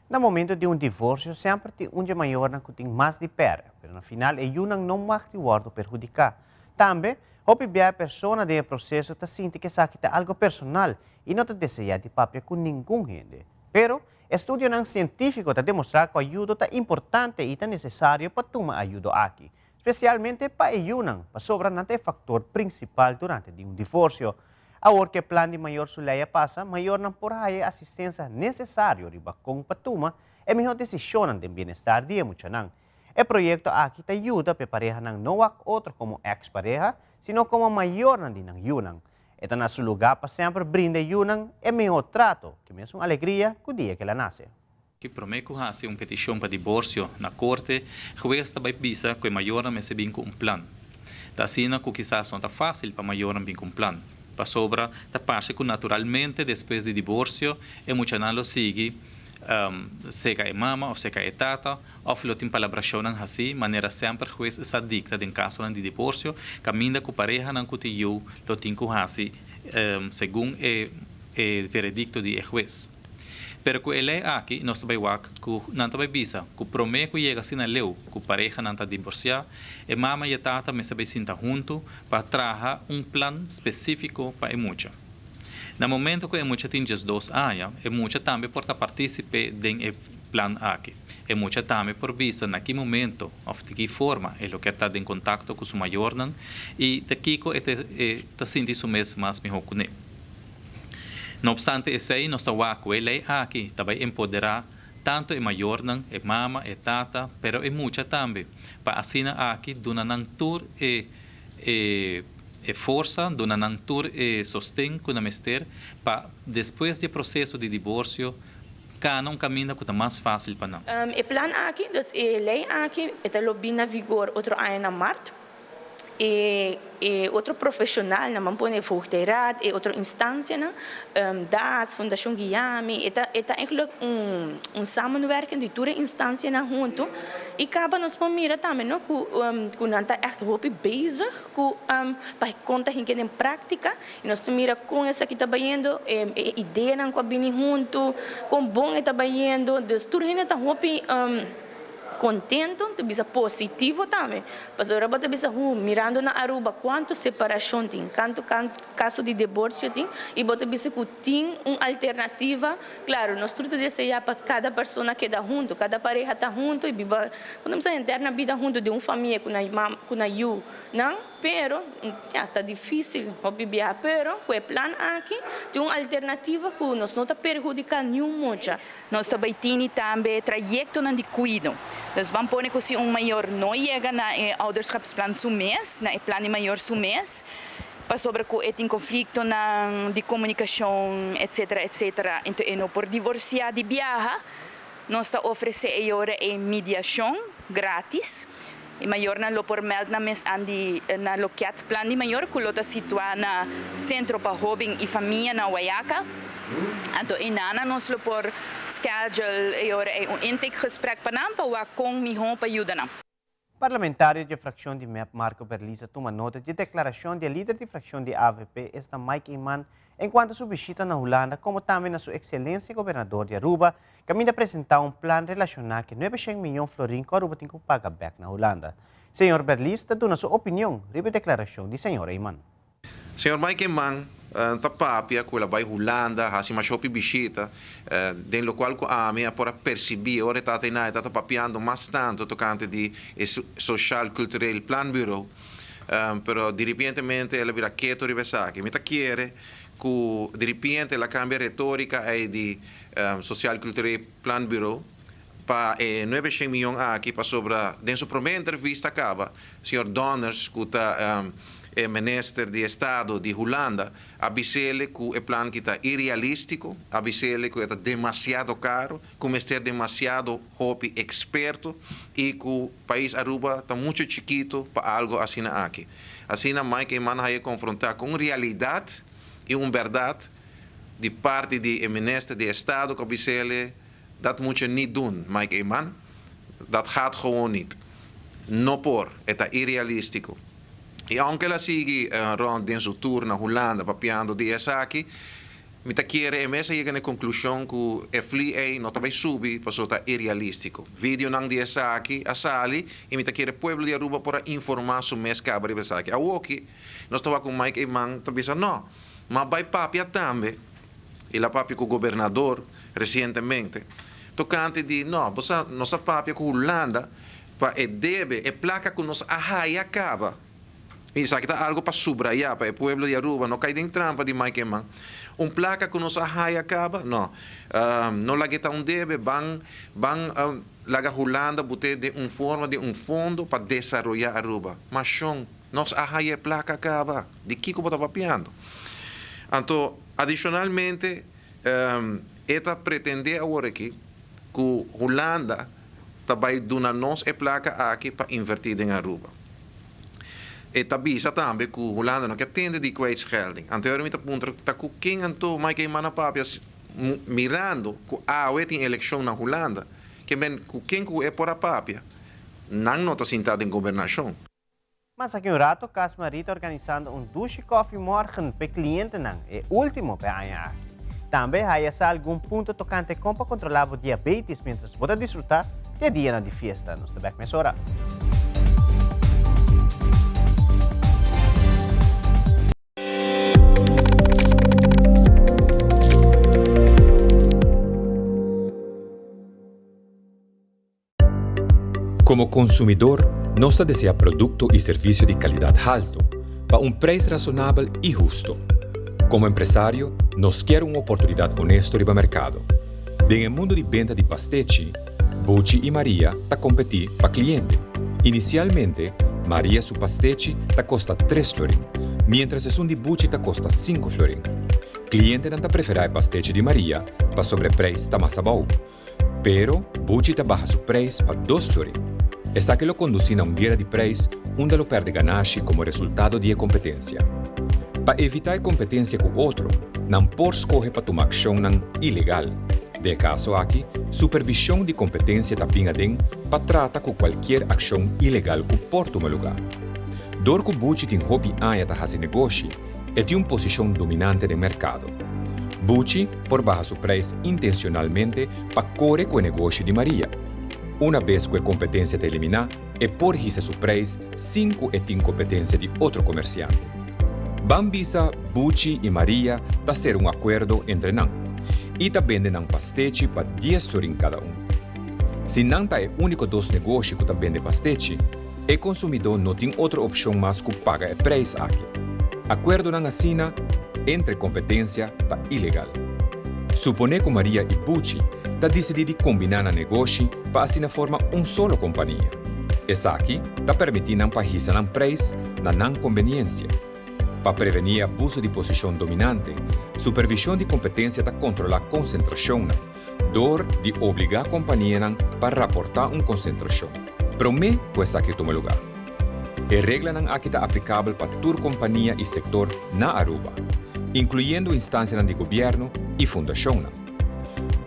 Na momento di un divorcio semper tin un dje mayornan cu tin mas di perde, pero na final e yunan no mag di wordo perhudica. Tambe, hopi bia e persona den e proceso ta sinti cu esaki ta algo personal y no ta desea di papia cu ningun hende. Pero, estudionan cientifico ta demostra cu ayudo ta importante y ta necesario pa tuma ayudo aki. Spesialmente pa e yunan, pasobra nan ta e faktor prinsipal durante di un divorsio. Awor ku e plan di mayor su lei a pasa, mayornan por haya e asistensa nesesario riba kon pa tuma e mihó desishonnan den bienestar di e muchanan. E proyekto aki ta yuda pa e parehanan no wak otro komo eks-pareha, sino komo mayornan di nan yunan. E ta na su lugá pa semper brinda e yunan e mihó trato, ku mesun alegria ku dia ku el a nase. Ki promé ku hasi un petishon pa diborsio na korte, hues ta bai bisa ku e mayornan mester bin ku un plan. Ta asina ku kisas no ta fásil pa mayornan bin ku un plan, pasobra ta parse ku naturalmente despues di diborsio e muchanan lo sigui seka e mama òf seka e tata òf lo tin palabrashonnan hasí manera semper hues sa dikta den kasonan di diborsio kaminda ku parehanan ku tin yu lo tin ku hasi segun e veredikto di e hues. Pero ku e lei aki nos ta bai wak ku nan ta bai bisa ku promé ku yega asina leu ku parehanan ta diborsiá, e mama i e tata mester bai sinta huntu pa traha un plan spesífiko pa e mucha. Na momento ku e mucha tin diesdos aña, e mucha tambe por ta partísipe den e plan aki. E mucha tambe por bisa na ki momento òf di ki forma e lo kier ta den kontakto ku su mayornan i ta kiko e ta sinti su mes mas mihó kuné. No obstante esei, nos ta wak ku e lei aki ta bai empoderá tantu e mayornan, e mama, e tata, pero e mucha tambe, pa asina aki duna nan tur e e e forsa, duna nan tur e sosten ku nan mester pa despues di e proseso di diborsio kana un kaminda ku ta mas fásil pa nan. E plan aki, dus e lei aki, e ta lo bin na vigor otro aña na mart. E e otro profesionalnan, ban pone Voogdijraad, e otro instancianan, das, Fundacion Guiami, e ta e ta eigenlijk un un samenwerking di tur e instancianan hunto y caba nos por mira tambe no cu cu nan ta echt hopi bezig cu pa con ta hinca den practica y nos ta mira con esaki ta bayendo, e e ideanan cu a bini hunto, con bon e ta bayendo, dus tur hende ta hopi. Contento, ta bisa positivo tambe, pasobra bo ta bisa hu mirando na Aruba cuanto separacion tin, canto caso di divorcio tin y bo ta bisa cu tin un alternativa, claro nos tur ta desea pa cada persona keda hunto, cada pareha ta hunto y biba, como ta bisa eterna bida hunto den un famia cu nan mama cu nan yu nan. Pero, ya, ta difícil hopi biaha, pero cu e plan aki tin un alternativa cu nos no ta perhudica niun mucha. Nos ta bay tini tambe trayectonan di cuido. Dus ban pone cu si un mayor no yega na e ouderschapsplan su mes, na e plan di mayor su mes, Pasobra ku e tin konfliktonan di komunikashon etsetera etsetera ento e no por divorsiá di biaha. Nos ta ofresé e ora e mediashon grátis. E mayornan lo por mèld nan mes an di na Loket Plan di Mayor ku lo ta situá na Sentro pa Hóben i Famia na Wayaca. Anto einan nos lo por schedule e ora ei un intakegesprek pa nan pa wak kon mihó pa yuda nan. Parlamentario dje frakshon di mep Marco Berlis a tuma nota dje deklarashon di e lider di frakshon di avp, esta Mike Eman, enkuanto su bishita na Hulanda komo tambe na su ekselensia gobernador di Aruba, kaminda a presentá un plan relashoná ku e nuebeshen miyon florin ku Aruba tin ku paga bèk na Hulanda. Señor Berlis ta duna su opinion riba e deklarashon di señor Eman. Señor Mike Eman ta papia cu el a bay Hulanda haci masha hopi bishita, den locual cu ami a por a percibi ora e tata eynan e tata papiando mas tanto tocante di e Sociaal Cultureel Planbureau, pero diripientemente el a bira keto riba esaki. Mi ta kere cu diripiente el a cambia retorica ey di Sociaal Cultureel Planbureau pa e nuebeshen miyon aki pasobra den su prome entrevista caba señor Donners cu ta e minister di estado di Hulanda a bisele cu e plan ki ta irealistico, a bisele cu e ta demasiado caro, cu mester demasiado hopi experto y cu pais Aruba ta mucho chikito pa algo asina aki. Asina Mike Eman haya confronta cu un realidad y un berdad di parti di e minister di estado cu a bisele Dat moet je niet doen, Mike Eman. Dat gaat gewoon niet. No por, e ta irealistico. Y aunke el a sigui rond den su tour na Hulanda papiando di esaki, mi ta kere e mes a yega na e conclusion cu e fli ey no ta bay subi pasobra ta irealistico. Videonan di esaki a sali y mi ta kere pueblo di Aruba por a informa su mes caba riba esaki. Awoki nos ta wak cu Mike Eman ta bisa no, ma bay papia tambe. El a papia ku gobernador resientemente tokante di no, bo sa nos a papia ku Hulanda pa e debe e plaka ku nos a haya kaba. I esaki ta algu pa subrayá pa e pueblo di Aruba no kai den trampa di Mike Eman. Un plaka ku nos a haya kaba? No. No laga e ta un debe, ban ban laga Hulanda bot'é den un forma, den un fondo pa desaroyá Aruba. Mashon, nos a haya e plaka kaba. Di kiko bo ta papiando? Anto, adishonalmente, e ta pretendé awor aki ku Hulanda ta bai duna nos e plaka aki pa invertí den Aruba. E ta bisa tambe ku Hulanda no ke tende di kwijtschelding. Anto mi ta puntra, ta ku ken anto Mike Eman a papia mirando ku awe tin elekshon na Hulanda? Ke men ku ken ku e por a papia? Nan no ta sinta den gobernashon. Mas aki un rato Cas Marie ta organisando un dushi koffie morgen p'e clientenan, e ultimo p'e aña aki. Tambe haya sa algun punto tocante con pa controla bo diabetes mientras bo ta disfruta di e dianan di fiesta. Nos ta bek mesora. Komo konsumidor nos ta deseá produkto i servisio di kalidat haltu, pa un preis rasonabel i husto. Komo empresario nos kier un oportunidat honesto riba merkado. Den e mundu di benta di pastechi, Buchi i Maria ta kompetí pa kliente. Inisialmente, Maria su pastechi ta kosta tres florin, miéntras esun di Buchi ta kosta sinku florin. Klientenan ta preferá e pastechi di Maria pasobra e preis ta mas abou. Pero, Buchi ta baha su preis pa dos florin. Esaki lo kondusí na un guera di preis unda lo pèrdè ganashi komo resultado di e kompetensia. Pa evitá e kompetensia ku otro, nan por skohe pa tuma akshonnan ilegal. Den e kaso aki, supervishon di kompetensia ta bin aden pa trata ku kualkier akshon ilegal ku por tuma lugá. Dor ku Buchi tin hopi aña ta hasi negoshi, e tin un posishon dominante den merkado. Buchi por baha su prijs intencionalmente pa core cu e negoshi di Maria. Una bes cu e competencia ta eliminá, e por hisa su prijs sin cu e tin competencia di otro comerciante. Ban bisa Buchi y Maria ta cera un acuerdo entre nan y ta bende nan pastechi pa dies florin cada un. Si nan ta e unico dos negoshi cu ta bende pastechi, e consumidó no tin otro opcion mas cu paga e prijs aki. Acuerdonan asina entre competencia ta ilegal. Suponé cu Maria y Buchi ta dicidí di combiná nan negoshi pa asina forma un solo compania. Esaki ta permití nan pa hisa nan prijs na nan conveniencia. Pa prevení abuso di posishon dominante, Supervishon di Kompetensia ta kontrolá konsentrashonnan dor di obligá kompanianan pa raportá un konsentrashon promé ku esaki tuma lugá. E reglanan aki ta aplikabel pa tur kompania i sektor na Aruba, inkluyendo instansianan di gobièrnu i fundashonnan.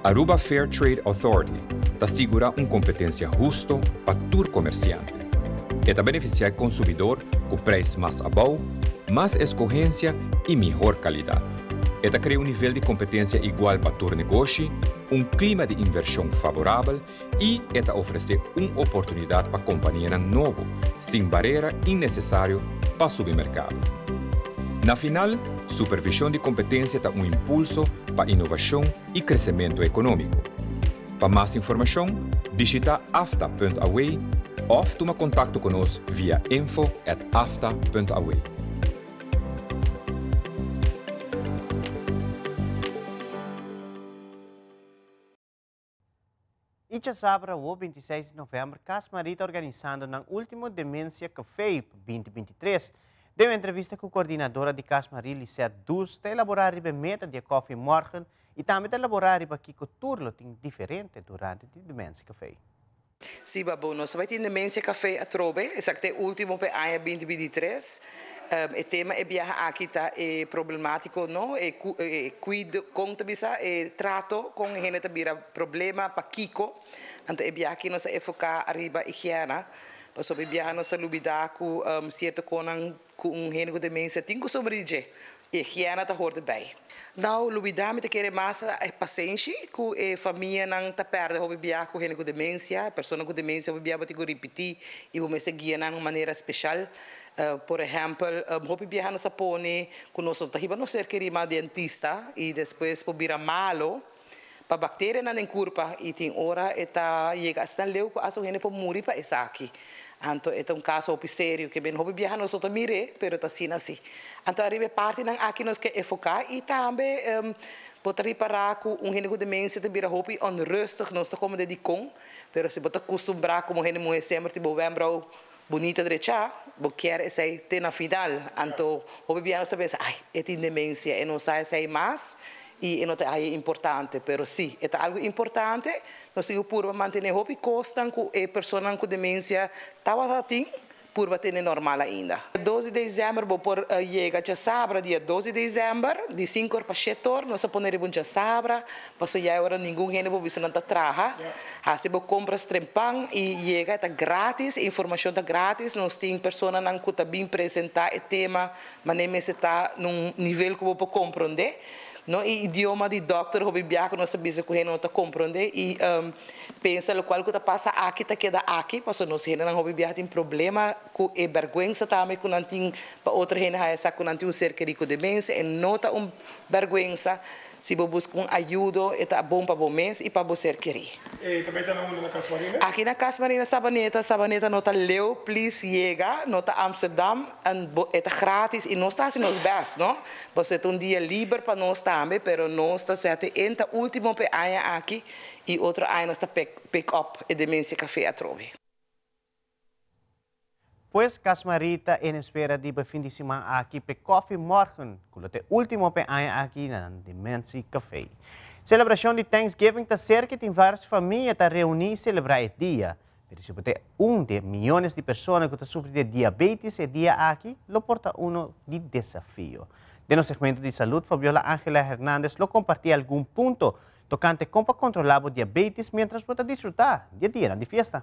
Aruba Fair Trade Authority ta sigurá un kompetensia husto pa tur komersiante. E ta benefisiá e konsumidor ku preis mas abou, mas eskohensia i mihor kalidat. E ta krea un nivel di kompetensia igual pa tur negoshi, un klima di invershon faborabel i e ta ofresé un oportunidat pa kompanianan nobo, sin barera innesesario pa subi merkado. Na final, supervishon di kompetensia ta un impulso pa inovashon i kresementu ekonómiko. Pa mas informashon, bishitá afta punt aw òf tuma kontakto ku nos via info at afta punt aw. I djasabra awo 26 di novèmber Cas Marie ta organisando nan último Dementia Café pa 2023. Den un entrevista ku kordinadora di Cas Marie Lisette Does ta elaborá riba e meta di e Koffie Morgen i tambe ta elaborá riba kiko tur lo tin diferente durante di Dementia Café. Sí, Babu, nos ta bai tin Dementia Café atrobe, esaki ta e último pa e aña 2023. E tema e biaha aki ta e problemátiko, no, e kuido, kon ta bisa, e trato kon e hende ta bira problema, pakiko. Anto e biaha aki nos a enfoká ariba higiena, pasobra e biaha nos ta lubidá ku sierto konan Ku un hende ku demensia tin kustumber di dje, e higiena ta hor erbij. Nou, lubidá mi ta kere mas e pasenshi ku e famianan ta pèrdè hopi bia ku hende ku demensia. Persona ku demensia hopi bia bo tin ku ripití i bo mester guia nan un manera speshal. Por ehèmpel, hopi biaha nos ta pone ku nos no ta hiba nos ser kerí mas dentista i despues por bira malo pa bakterianan den kurpa i tin ora e ta yega asina leu ku asta un hende por muri pa esaki. Anto e ta un kaso hopi serio ke ben hopi biaha nos no ta mir'é pero ta asina si. Anto ariba e partinan aki nos ke enfoká i tambe bo ta ripará ku un hende ku demensia ta bira hopi onrustig nos ta komende dikon pero si bo ta kustumbrá komo hende muhé semper tin bo wèmbrou bunita drechá bo kier esei te na final anto hopi biaha nos ta pensa ai e tin demensia e no sa esei mas I e no ta haña importante, pero sí, e ta algu importante. Nos tin ku purba mantené hopi kosnan ku e personanan ku demensia tabata tin, purba tene normal ainda. Dos di desèmber bo por yega djasabra dia dos di desèmber, di sinku or pa shete or. Nos a pone riba un djasabra, pasobra ya e ora ningun hende por bisa nan ta traha. Hasi bo kompras trempan i yega, e ta grátis, e informashon ta grátis. Nos tin personanan ku ta bin presentá e tema Manera mester ta na un nivel ku bo por komprondé. No e idioma di dòkter hopi biaha ku nos ta bisa ku hende no ta komprondé i pensa lokual ku ta pasa aki ta keda aki pasobra nos hendenan hopi biaha tin problema ku e bèrgwensa tambe ku nan tin pa otro hende haya sa ku nan tin un ser kerí ku demensia. E no ta un bèrgwensa. Si bo buska un ayudo e ta bon pa bo mes i pa bo ser kerí. E ta bay ta na unda na Cas Marina? Aki na Cas Marina Sabaneta, Sabaneta no ta leu please yega, no ta Amsterdam en bo e ta gratis i nos ta hasi nos best no, pasobra e ta un dia liber pa nos tambe pero nos ta sete en ta ultimo pa e aña aki i otro aña nos ta pick up e Dementia Café atrobe. Pues Cas Marie ta en espera di bo fin di siman aki p'e Koffie Morgen, cu lo ta e ultimo p'e aña aki na nan Dementie Café. Celebracion di Thanksgiving ta cerca y tin varios famia ta reuni y celebra e dia. Pero si bo ta un di e miyones di persona cu ta sufri di diabetes e dia aki lo por ta uno di desafio. Den nos segmento di salud Fabiola Angela Hernandez lo comparti algun punto tocante con pa controla bo diabetes mientras bo ta disfruta di e dianan di fiesta.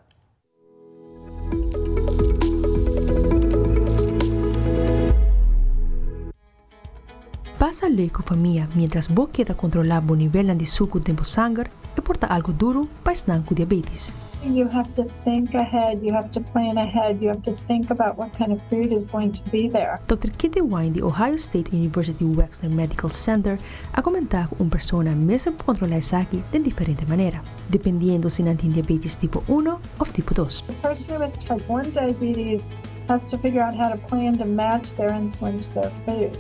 Pasa lei ku famia miéntras bo keda kontrolá bo nivelnan di suku den bo sanger e por ta algu duru pa esnan ku diabetis. You have to think ahead, you have to plan ahead, you have to think about what kind of food is going to be there. Dòkter Kitty Wine di Ohio State University Wexner Medical Center a komentá ku un persona mester por kontrolá esaki den diferente manera. Dependiendo si nan tin diabetes tipo uno of tipo dos. The person who has type 1 diabetes has to figure out how to plan to match their insulin to their food.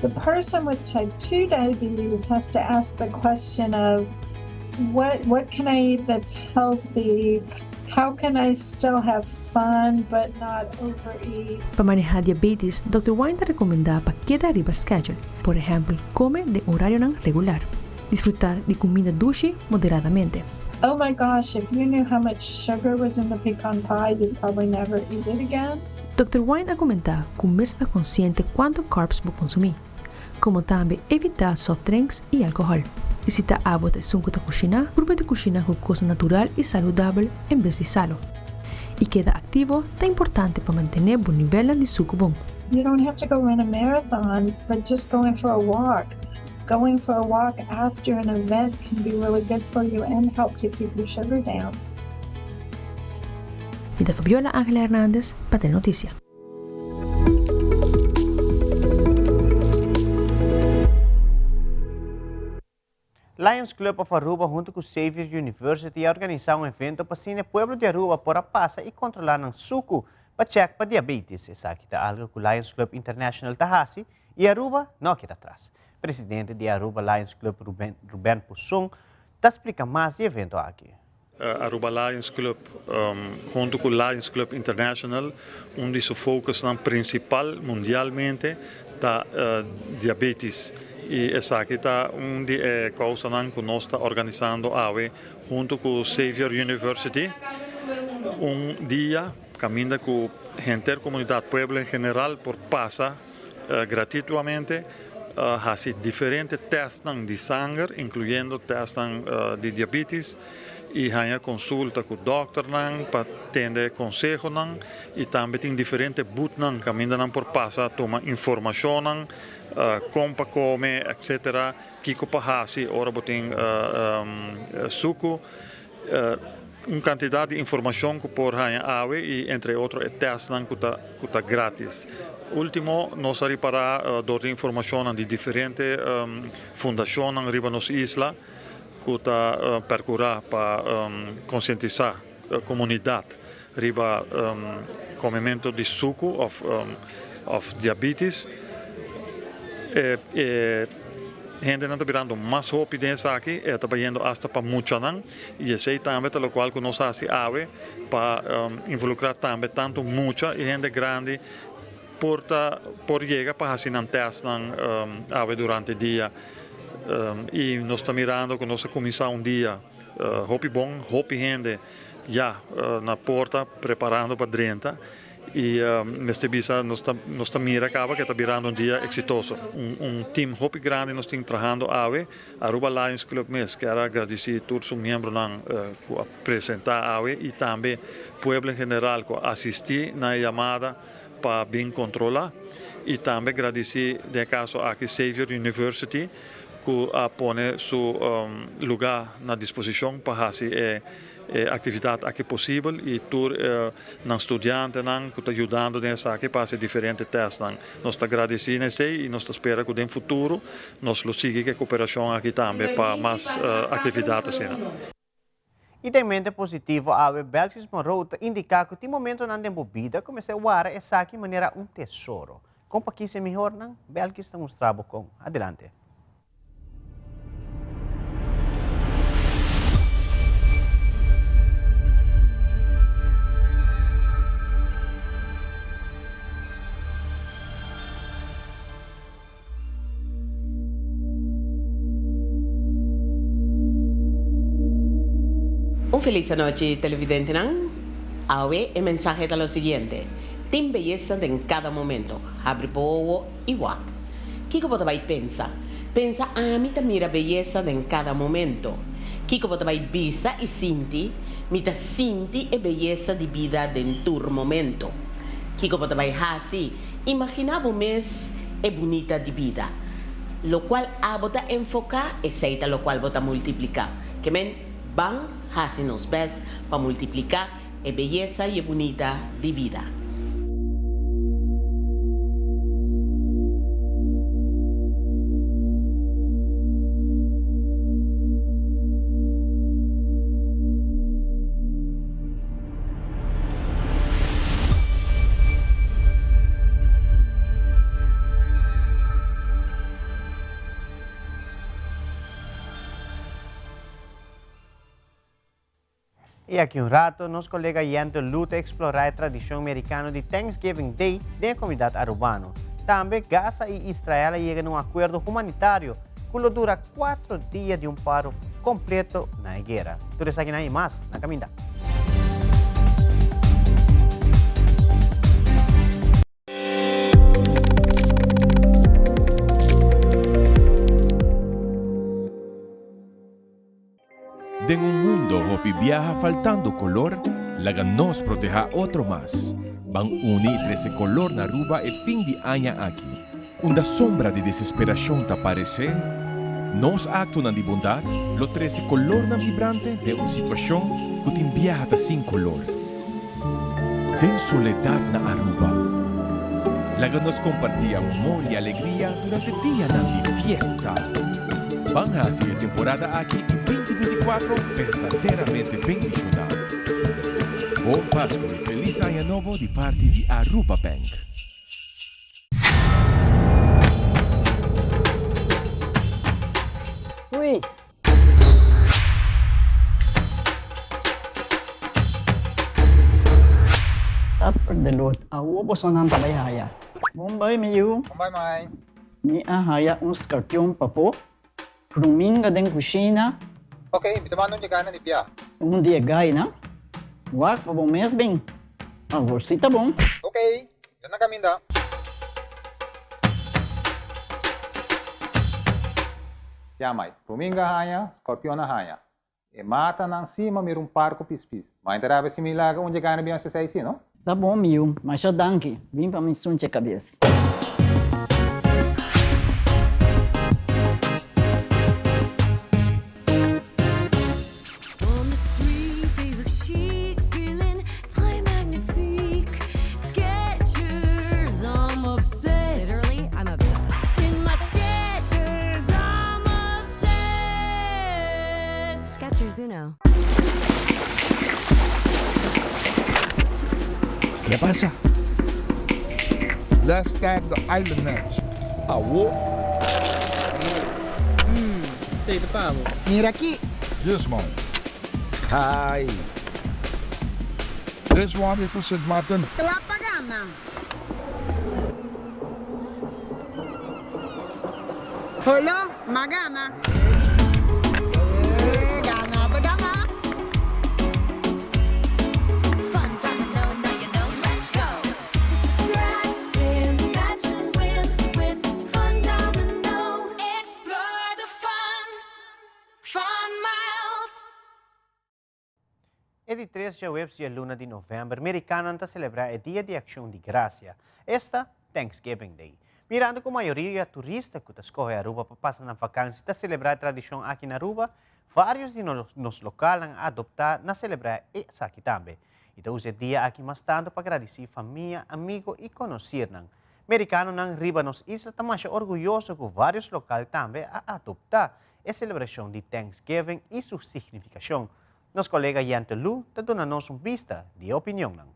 The person with type 2 diabetes has to ask the question of, What what can I eat that's healthy? How can I still have fun but not overeat? Pa manehá diabetes, Dòkter Wine ta rekomendá pa keda riba schedule, por ehèmpel kome den orarionan regular. Disfrutá di kuminda dushi moderadamente. Oh my gosh, if you knew how much sugar was in the pecan pie, you'd probably never eat it again. Dòkter Wine a komentá ku mester ta konsiente kuantu carbs bo konsumí. Komo tambe evitá soft drinks i alkohòl. I si ta abo ta esun ku ta kushiná, purba di kushiná ku kosnan natural i saludabel en bes di salu. I keda aktivo ta importante pa mantené bo nivelnan di suku bon. You don't have to go run a marathon, but just going for a walk. Going for a walk after an event can be really good for you and help to keep your sugar down. Mi ta Fabiola Angela Hernandez pa Telenoticia. Lions Club of Aruba hunto cu Xavier University a organisa un evento pa asina e pueblo di Aruba por a pasa y controla nan sucu pa check pa diabetes. Esaki ta algo cu Lions Club International ta haci y Aruba no a keda atras. Presidente di Aruba Lions Club Ruben, Ruben Poson ta splica mas di e evento aki. Aruba Lions Club hunto cu Lions Club International un di su focusnan principal mundialmente ta diabetes y esaki ta un di e causanan cu nos ta organisando awe hunto cu Xavier University un dia caminda cu henter comunidad pueblo en general por pasa gratuitamente haci diferente testnan di sanger incluyendo testnan di diabetes y haña consulta cu dokternan pa tende consehonan y tambe tin diferente boothnan caminda nan por pasa tuma informacionnan con pa come etcetera kico pa haci ora bo tin sucu. Un kantidat di informashon ku por haña awe i entre otro e tèstnan ku ta ku ta grátis. Último nos a ripará dor di informashonnan di diferente fundashonnan riba nos isla ku ta pèrkurá pa konsientisá komunidat riba komementu di suku òf òf diabitis. E hendenan ta birando mas hopi den esaki, e ta bayendo asta pa muchanan i esei tambe ta lokual ku nos hasi awe pa involukrá tambe tantu mucha i hende grandi por ta por yega pa hasi nan tèstnan awe durante dia. I nos ta mirando ku nos a kuminsá un dia hopi bon, hopi hende ya na porta preparando pa drenta. Y mester bisa nos ta nos ta mira caba que ta birando un dia exitoso. Un un team hopi grandi nos tin trahando awe. Aruba Lions Club mes kier a gradici tur su miembronan cu a presenta awe y tambe pueblo en general cu a asisti na e yamada pa bin controla. Y tambe gradici den e caso aki Xavier University cu a pone su luga na disposicion pa haci e E aktividat aki posibel i tur nan studiantenan ku ta yudando den esaki pa hasi diferente tèstnan. Nos ta gradisí na esei i nos ta spera ku den futuro nos lo sigui ku e koperashon aki tambe pa mas aktividat asina. I den mente positivo awe Belkis Monroe ta indiká ku tin momentonan den bo bida ku mester wara esaki manera un tesoro. Kon pa kis e mihornan? Belkis ta mustra bo kon. Adelante. Un felis anochi televidentenan. Awe e mensahe ta lo siguiente, Tin beyesa den kada momento. Habri bo owo i wak. Kiko bo ta bai pensa? Pensa ami ta mira beyesa den kada momento. Kiko bo ta bai bisa i sinti? Mi ta sinti e beyesa di bida den tur momento. Kiko bo ta bai hasi? Imaginá bo mes e bunita di bida. Lokual abo ta enfoká, esei ta lokual bo ta multipliká. Ke men, ban hasi nos bèst pa multipliká e beyesa i e bunita di bida. Y aki un rato, nos colega Yente Lu ta explora e tradicion Mericano di Thanksgiving Day den e comunidad Arubano. Tambe, Gaza y Israel a yega na un acuerdo humanitario cu lo dura cuatro dia di un paro completo na e guera. Tur esakinan y mas na caminda. Den un mundo hopi biaha faltando color, laga nos proteha otro mas. Ban uni y trece color na Aruba e fin di aña aki. Unda sombra di desesperacion ta parece, nos actonan di bondad lo trece colornan vibrante den un situacion cu tin biaha ta sin color. Den soledad na Aruba. Laga nos comparti amor y alegria durante dianan di fiesta. Ban haci e temporada aki di 2024 berdaderamente bendiciona. Bon Pascu y Feliz Aña Nobo di parti di Aruba Bank. Ui. Supper de lot. Awo bosonan ta bai haya. Bon bai mi yu. Bon bai mai. Mi a haya un skarpion papo. Pruminga den kushina. Ok, mi ta manda un dje na di bia. Un di e gainan. Wak pa bo mes bin. Awor si ta bon. Ok, mi ta na kaminda. Ya mai, pruminga haña, scorpion a haña. E matanan si ma mira un par ku pispis. Ma inta rabia si mi laga un dje gana bion sesei si, no? Ta bon mi yu, masha danki. Bin pa mi sunche kabes. Ke pasa? Let's start the island match. Awo. Esei ta pa bo. Mira aki. This one. Hi. This one is for Sint Maarten. Kla pa gana. Holo, m'a gana. Gana ta gana. E di tres djaweps di e luna di novèmber, merikanonan ta selebrá e Dia di Akshon di Grasia, esta, Thanksgiving Day. Mirando ku mayoria turista ku ta skohe Aruba pa pasa nan vakansi ta selebrá e tradishon aki na Aruba, vários di nos lokalnan a adoptá na selebrá esaki tambe i ta usa e dia aki mas tantu pa gradisí famia, amigo i konosirnan. Merikanonan riba nos isla ta masha orguyoso ku vários lokal tambe a adoptá e selebrashon di Thanksgiving i su signifikashon. Nos kolega Yente Lu ta duna nos un bista di e opinionnan.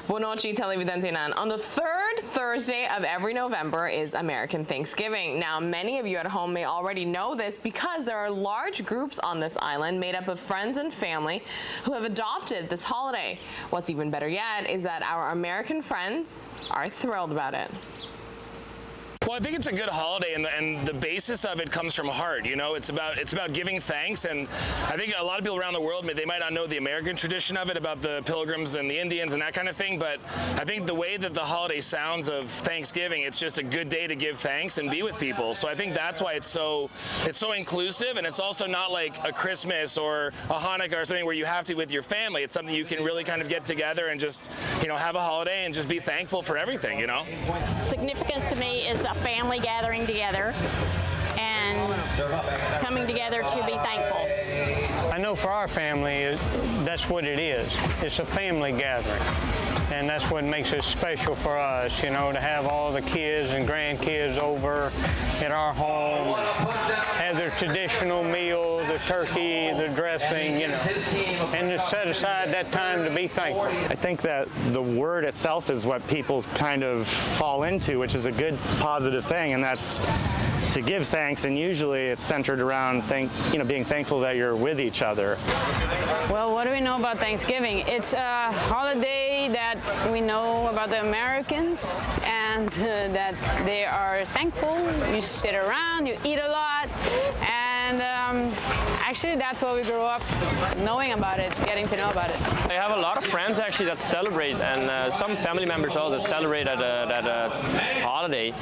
Bon nochi televidentenan. On the third Thursday of every November is American Thanksgiving. Now, many of you at home may already know this because there are large groups on this island made up of friends and family who have adopted this holiday. What's even better yet is that our American friends are thrilled about it. Well, I think it's a good holiday, and the, and the basis of it comes from heart. You know, it's about it's about giving thanks, and I think a lot of people around the world they might not know the American tradition of it about the Pilgrims and the Indians and that kind of thing, but I think the way that the holiday sounds of Thanksgiving, it's just a good day to give thanks and be with people. So I think that's why it's so it's so inclusive, and it's also not like a Christmas or a Hanukkah or something where you have to be with your family. It's something you can really kind of get together and just you know have a holiday and just be thankful for everything. You know. Significance to me is a family gathering together and coming together to be thankful. I know for our family, that's what it is. It's a family gathering. And that's what makes it special for us, you know, to have all the kids and grandkids over at our home, have their traditional meal, the turkey, the dressing, you know, and to set aside that time to be thankful. I think that the word itself is what people kind of fall into, which is a good positive thing, and that's to give thanks, and usually it's centered around thank, you know, being thankful that you're with each other. Well, what do we know about Thanksgiving? It's a holiday that we know about the Americans and that they are thankful. You sit around, you eat a lot, and actually that's what we grew up knowing about it, getting to know about it. I have a lot of friends actually that celebrate, and some family members also that celebrate that holiday.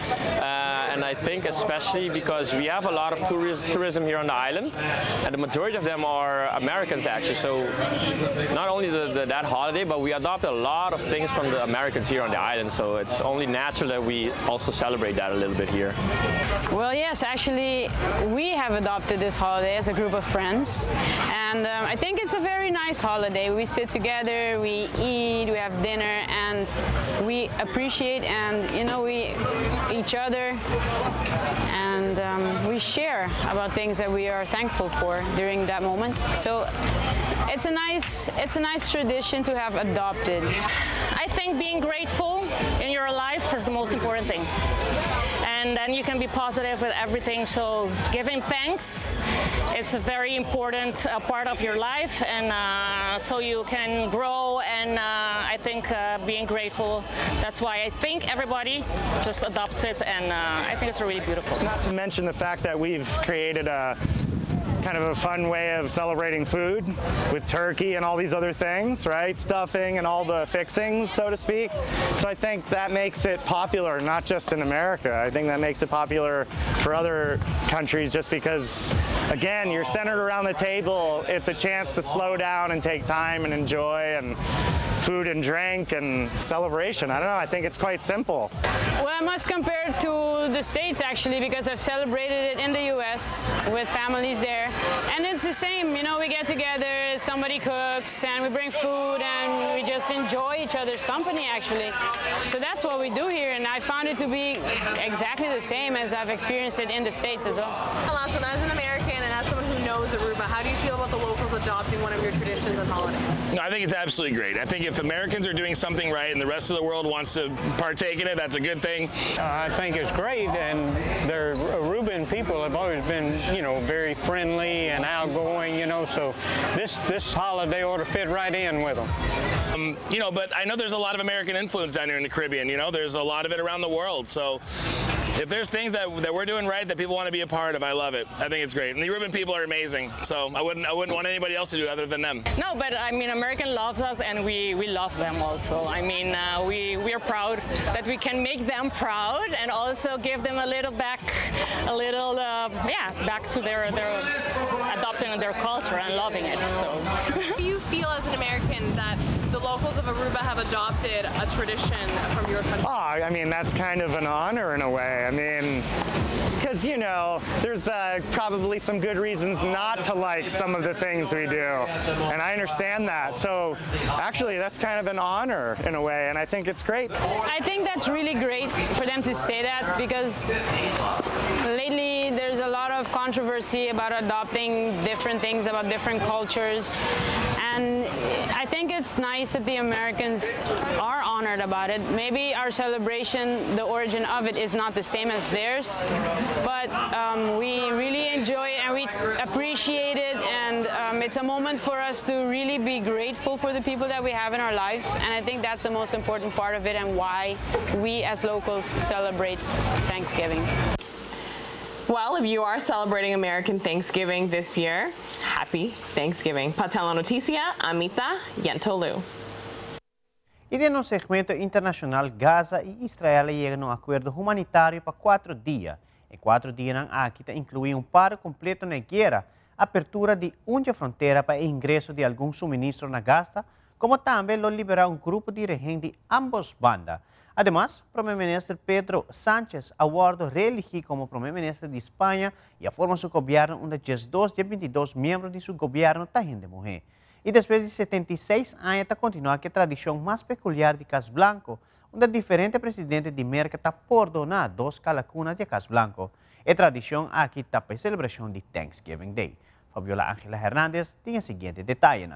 And I think especially because we have a lot of tourism here on the island, and the majority of them are Americans actually. So not only that holiday, but we adopt a lot of things from the Americans here on the island. So it's only natural that we also celebrate that a little bit here. Well, yes, actually, we have adopted this holiday as a group of friends, and I think it's a very nice holiday. We sit together, we eat, we have dinner, and we appreciate and we each other, and we share about things that we are thankful for during that moment. So it's a nice tradition to have adopted. I think being grateful in your life is the most important thing. And then you can be positive with everything. So giving thanks is a very important part of your life, and so you can grow. And I think being grateful, that's why I think everybody just adopts it, and I think it's really beautiful. Not to mention the fact that we've created a kind of a fun way of celebrating food with turkey and all these other things, right? Stuffing and all the fixings, so to speak. So I think that makes it popular, not just in America. I think that makes it popular for other countries just because, again, you're centered around the table. It's a chance to slow down and take time and enjoy and food and drink and celebration. I don't know, I think it's quite simple. Well, I must compare it to the States actually, because I've celebrated it in the US with families there. And it's the same, we get together, somebody cooks, and we bring food, and we just enjoy each other's company actually. So that's what we do here, and I found it to be exactly the same as I've experienced it in the States as well. Last one, as an American and as someone who knows Aruba, how do you feel about the locals adopting one of your traditions and holidays? No, I think it's absolutely great. I think if Americans are doing something right and the rest of the world wants to partake in it, that's a good thing. I think it's great, and the Aruban people have always been very friendly and outgoing, so this holiday ought to fit right in with them. But I know there's a lot of American influence down here in the Caribbean. There's a lot of it around the world. So if there's things that we're doing right that people want to be a part of, I love it. I think it's great. And the Aruban people are amazing. So I wouldn't want anybody else to do it other than them. No, but I mean, American loves us and we love them also. I mean, we are proud that we can make them proud and also give them a little back, a little, yeah, back to their adopting their culture and loving it. So. Do you feel as an American that the locals of Aruba have adopted a tradition from your country? Oh, I mean, that's kind of an honor in a way. I mean, because, there's probably some good reasons not to like some of the things we do. And I understand that. So actually, that's kind of an honor in a way, and I think it's great. I think that's really great for them to say that because lately there's a lot of controversy about adopting different things about different cultures. And I think it's nice that the Americans are honored about it. Maybe our celebration, the origin of it, is not the same as theirs, but we really enjoy it and we appreciate it. And it's a moment for us to really be grateful for the people that we have in our lives. And I think that's the most important part of it and why we as locals celebrate Thanksgiving. Well, if you are celebrating American Thanksgiving this year, happy Thanksgiving. Pa Telenoticia, Ami ta Yentolu. I den un segmento internashonal, Gaza i Israel a yega na un akuerdo humanitario pa 4 dia. E 4 dianan aki ta inkluí un paro kompleto na guera, apertura di un frontera pa ingreso di algun suministro na Gaza, komo tambe lo liberá un grupo di rehen di ambos banda. Ademas, Promé Minister Pedro Sánchez a wòrdu reeligí komo Promé Minister di Spaña i a forma su gobièrnu unda 12 di 22 miembro di su gobièrnu ta hende muhé. I despues di 76 aña ta kontinuá ku e tradishon mas pekuliar di Kas Blanku, unda diferente presidente di Merka ta pordoná dos kalakuna di Kas Blanku. E tradishon aki ta pa selebrashon di Thanksgiving Day. Fabiola Angela Hernandez tin e siguiente detaye.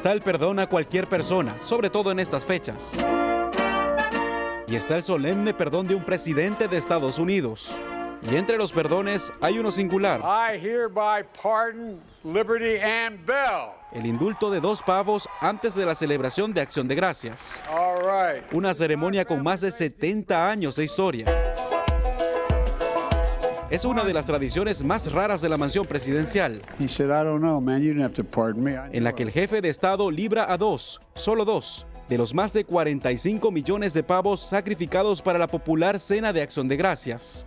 Está el perdón a cualquier persona, sobre todo en estas fechas. Y está el solemne perdón de un presidente de Estados Unidos. Y entre los perdones hay uno singular. I hereby pardon Liberty Ann Bell. El indulto de dos pavos antes de la celebración de Acción de Gracias. All right. Una ceremonia con más de 70 años de historia. Es una de las tradiciones más raras de la mansión presidencial. He said, I don't know, man. You didn't have to pardon me. En la que el jefe de Estado libra a dos, solo dos, de los más de 45 millones de pavos sacrificados para la popular cena de Acción de Gracias.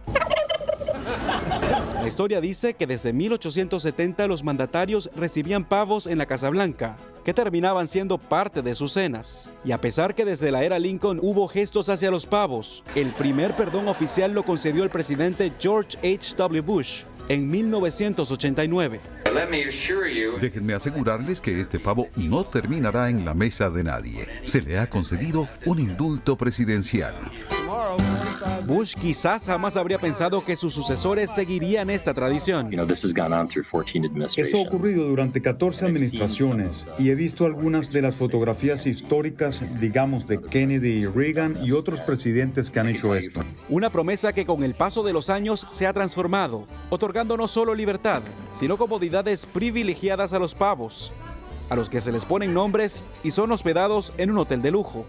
La historia dice que desde 1870 los mandatarios recibían pavos en la Casa Blanca, que terminaban siendo parte de sus cenas. Y a pesar que desde la era Lincoln hubo gestos hacia los pavos, el primer perdón oficial lo concedió el presidente George H. W. Bush en 1989. Déjenme asegurarles que este pavo no terminará en la mesa de nadie. Se le ha concedido un indulto presidencial. Bush quizás jamás habría pensado que sus sucesores seguirían esta tradición. Esto ha ocurrido durante 14 administraciones y he visto algunas de las fotografías históricas, digamos, de Kennedy y Reagan y otros presidentes que han hecho esto. Una promesa que con el paso de los años se ha transformado, otorgando no solo libertad, sino comodidades privilegiadas a los pavos, a los que se les ponen nombres y son hospedados en un hotel de lujo.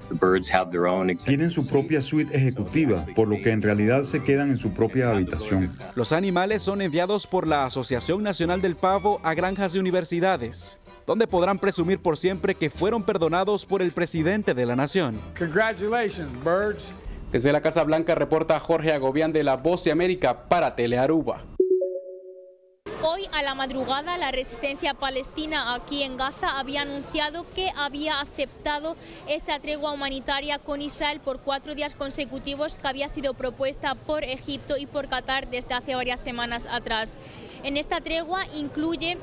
Tienen su propia suite ejecutiva, por lo que en realidad se quedan en su propia habitación. Los animales son enviados por la Asociación Nacional del Pavo a granjas y universidades, donde podrán presumir por siempre que fueron perdonados por el presidente de la nación. Congratulations, birds. Desde la Casa Blanca reporta Jorge Agobián de La Voz de América para Telearuba. Hoy a la madrugada la resistencia palestina aquí en Gaza había anunciado que había aceptado esta tregua humanitaria con Israel por 4 días consecutivos que había sido propuesta por Egipto y por Qatar desde hace varias semanas atrás. En esta tregua incluye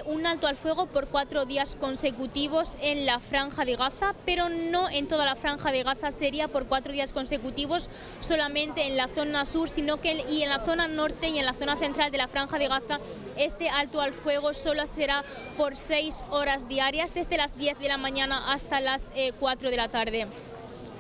un alto al fuego por 4 días consecutivos en la franja de Gaza, pero no en toda la franja de Gaza, sería por 4 días consecutivos solamente en la zona sur, sino que y en la zona norte y en la zona central de la franja de Gaza. Este alto al fuego solo será por 6 horas diarias, desde las 10 de la mañana hasta las 4 de la tarde.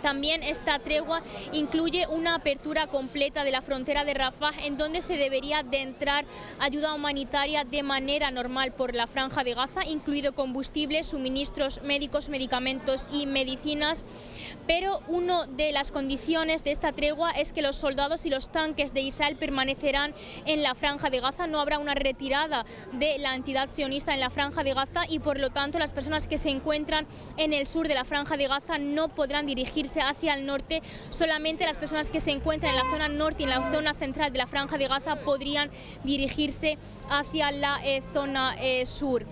También esta tregua incluye una apertura completa de la frontera de Rafah, en donde se debería de entrar ayuda humanitaria de manera normal por la franja de Gaza, incluido combustible, suministros médicos, medicamentos y medicinas. Pero una de las condiciones de esta tregua es que los soldados y los tanques de Israel permanecerán en la franja de Gaza. No habrá una retirada de la entidad sionista en la franja de Gaza y, por lo tanto, las personas que se encuentran en el sur de la franja de Gaza no podrán dirigirse hacia el norte. Solamente las personas que se encuentran en la zona norte y en la zona central de la franja de Gaza podrían dirigirse hacia la zona sur.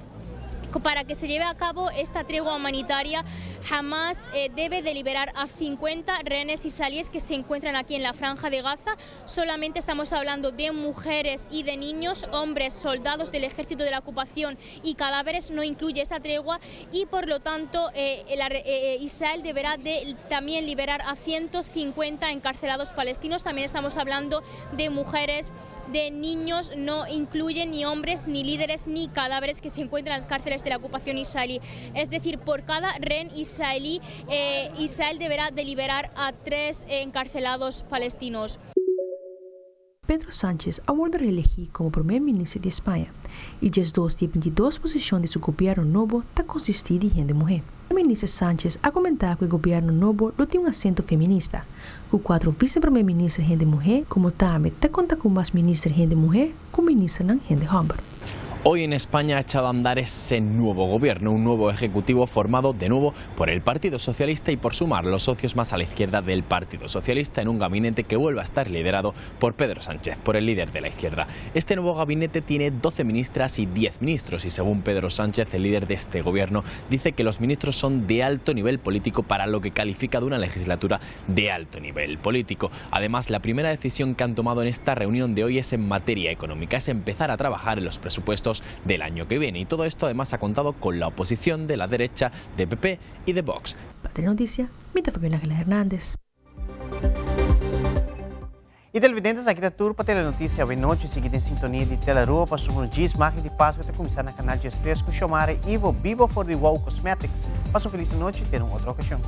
Para que se lleve a cabo esta tregua humanitaria, Hamas debe de liberar a 50 rehenes israelíes que se encuentran aquí en la franja de Gaza. Solamente estamos hablando de mujeres y de niños, hombres, soldados del ejército de la ocupación y cadáveres. No incluye esta tregua y, por lo tanto, Israel deberá de también liberar a 150 encarcelados palestinos. También estamos hablando de mujeres, de niños, no incluyen ni hombres, ni líderes, ni cadáveres que se encuentran en las cárceles de la ocupación israelí. Es decir, por cada rehén israelí, Israel deberá de liberar a 3 encarcelados palestinos. Pedro Sánchez a wordo reelegi como prome minister di Spaña y 12 di 22 posicion di su gobierno nobo ta consisti di hende muhe. Minister Sánchez a comenta cu e gobierno nobo lo tin un acento feminista, cu 4 vice-prome minister hende muhe, como tambe ta conta cu mas minister hende muhe cu ministernan hende homber. Hoy en España ha echado a andar ese nuevo gobierno, un nuevo ejecutivo formado de nuevo por el Partido Socialista y por Sumar, los socios más a la izquierda del Partido Socialista, en un gabinete que vuelve a estar liderado por Pedro Sánchez, por el líder de la izquierda. Este nuevo gabinete tiene 12 ministras y 10 ministros y, según Pedro Sánchez, el líder de este gobierno, dice que los ministros son de alto nivel político para lo que califica de una legislatura de alto nivel político. Además, la primera decisión que han tomado en esta reunión de hoy es en materia económica, es empezar a trabajar en los presupuestos del año que viene. Y todo esto además ha contado con la oposición de la derecha, de PP y de Vox. Para Telenoticia, Mita Fabiola Ángela Hernández. Y televidentes, aki ta tur pa Telenoticia awe nochi. Sigui den sintonia di Telearuba pa su djis Magia di Pasco ta cuminsa na Canal 13 cu Xiomara y Ivo Bibo for di Wow Cosmetics. Pasa un feliz nochi, te un otro ocasion.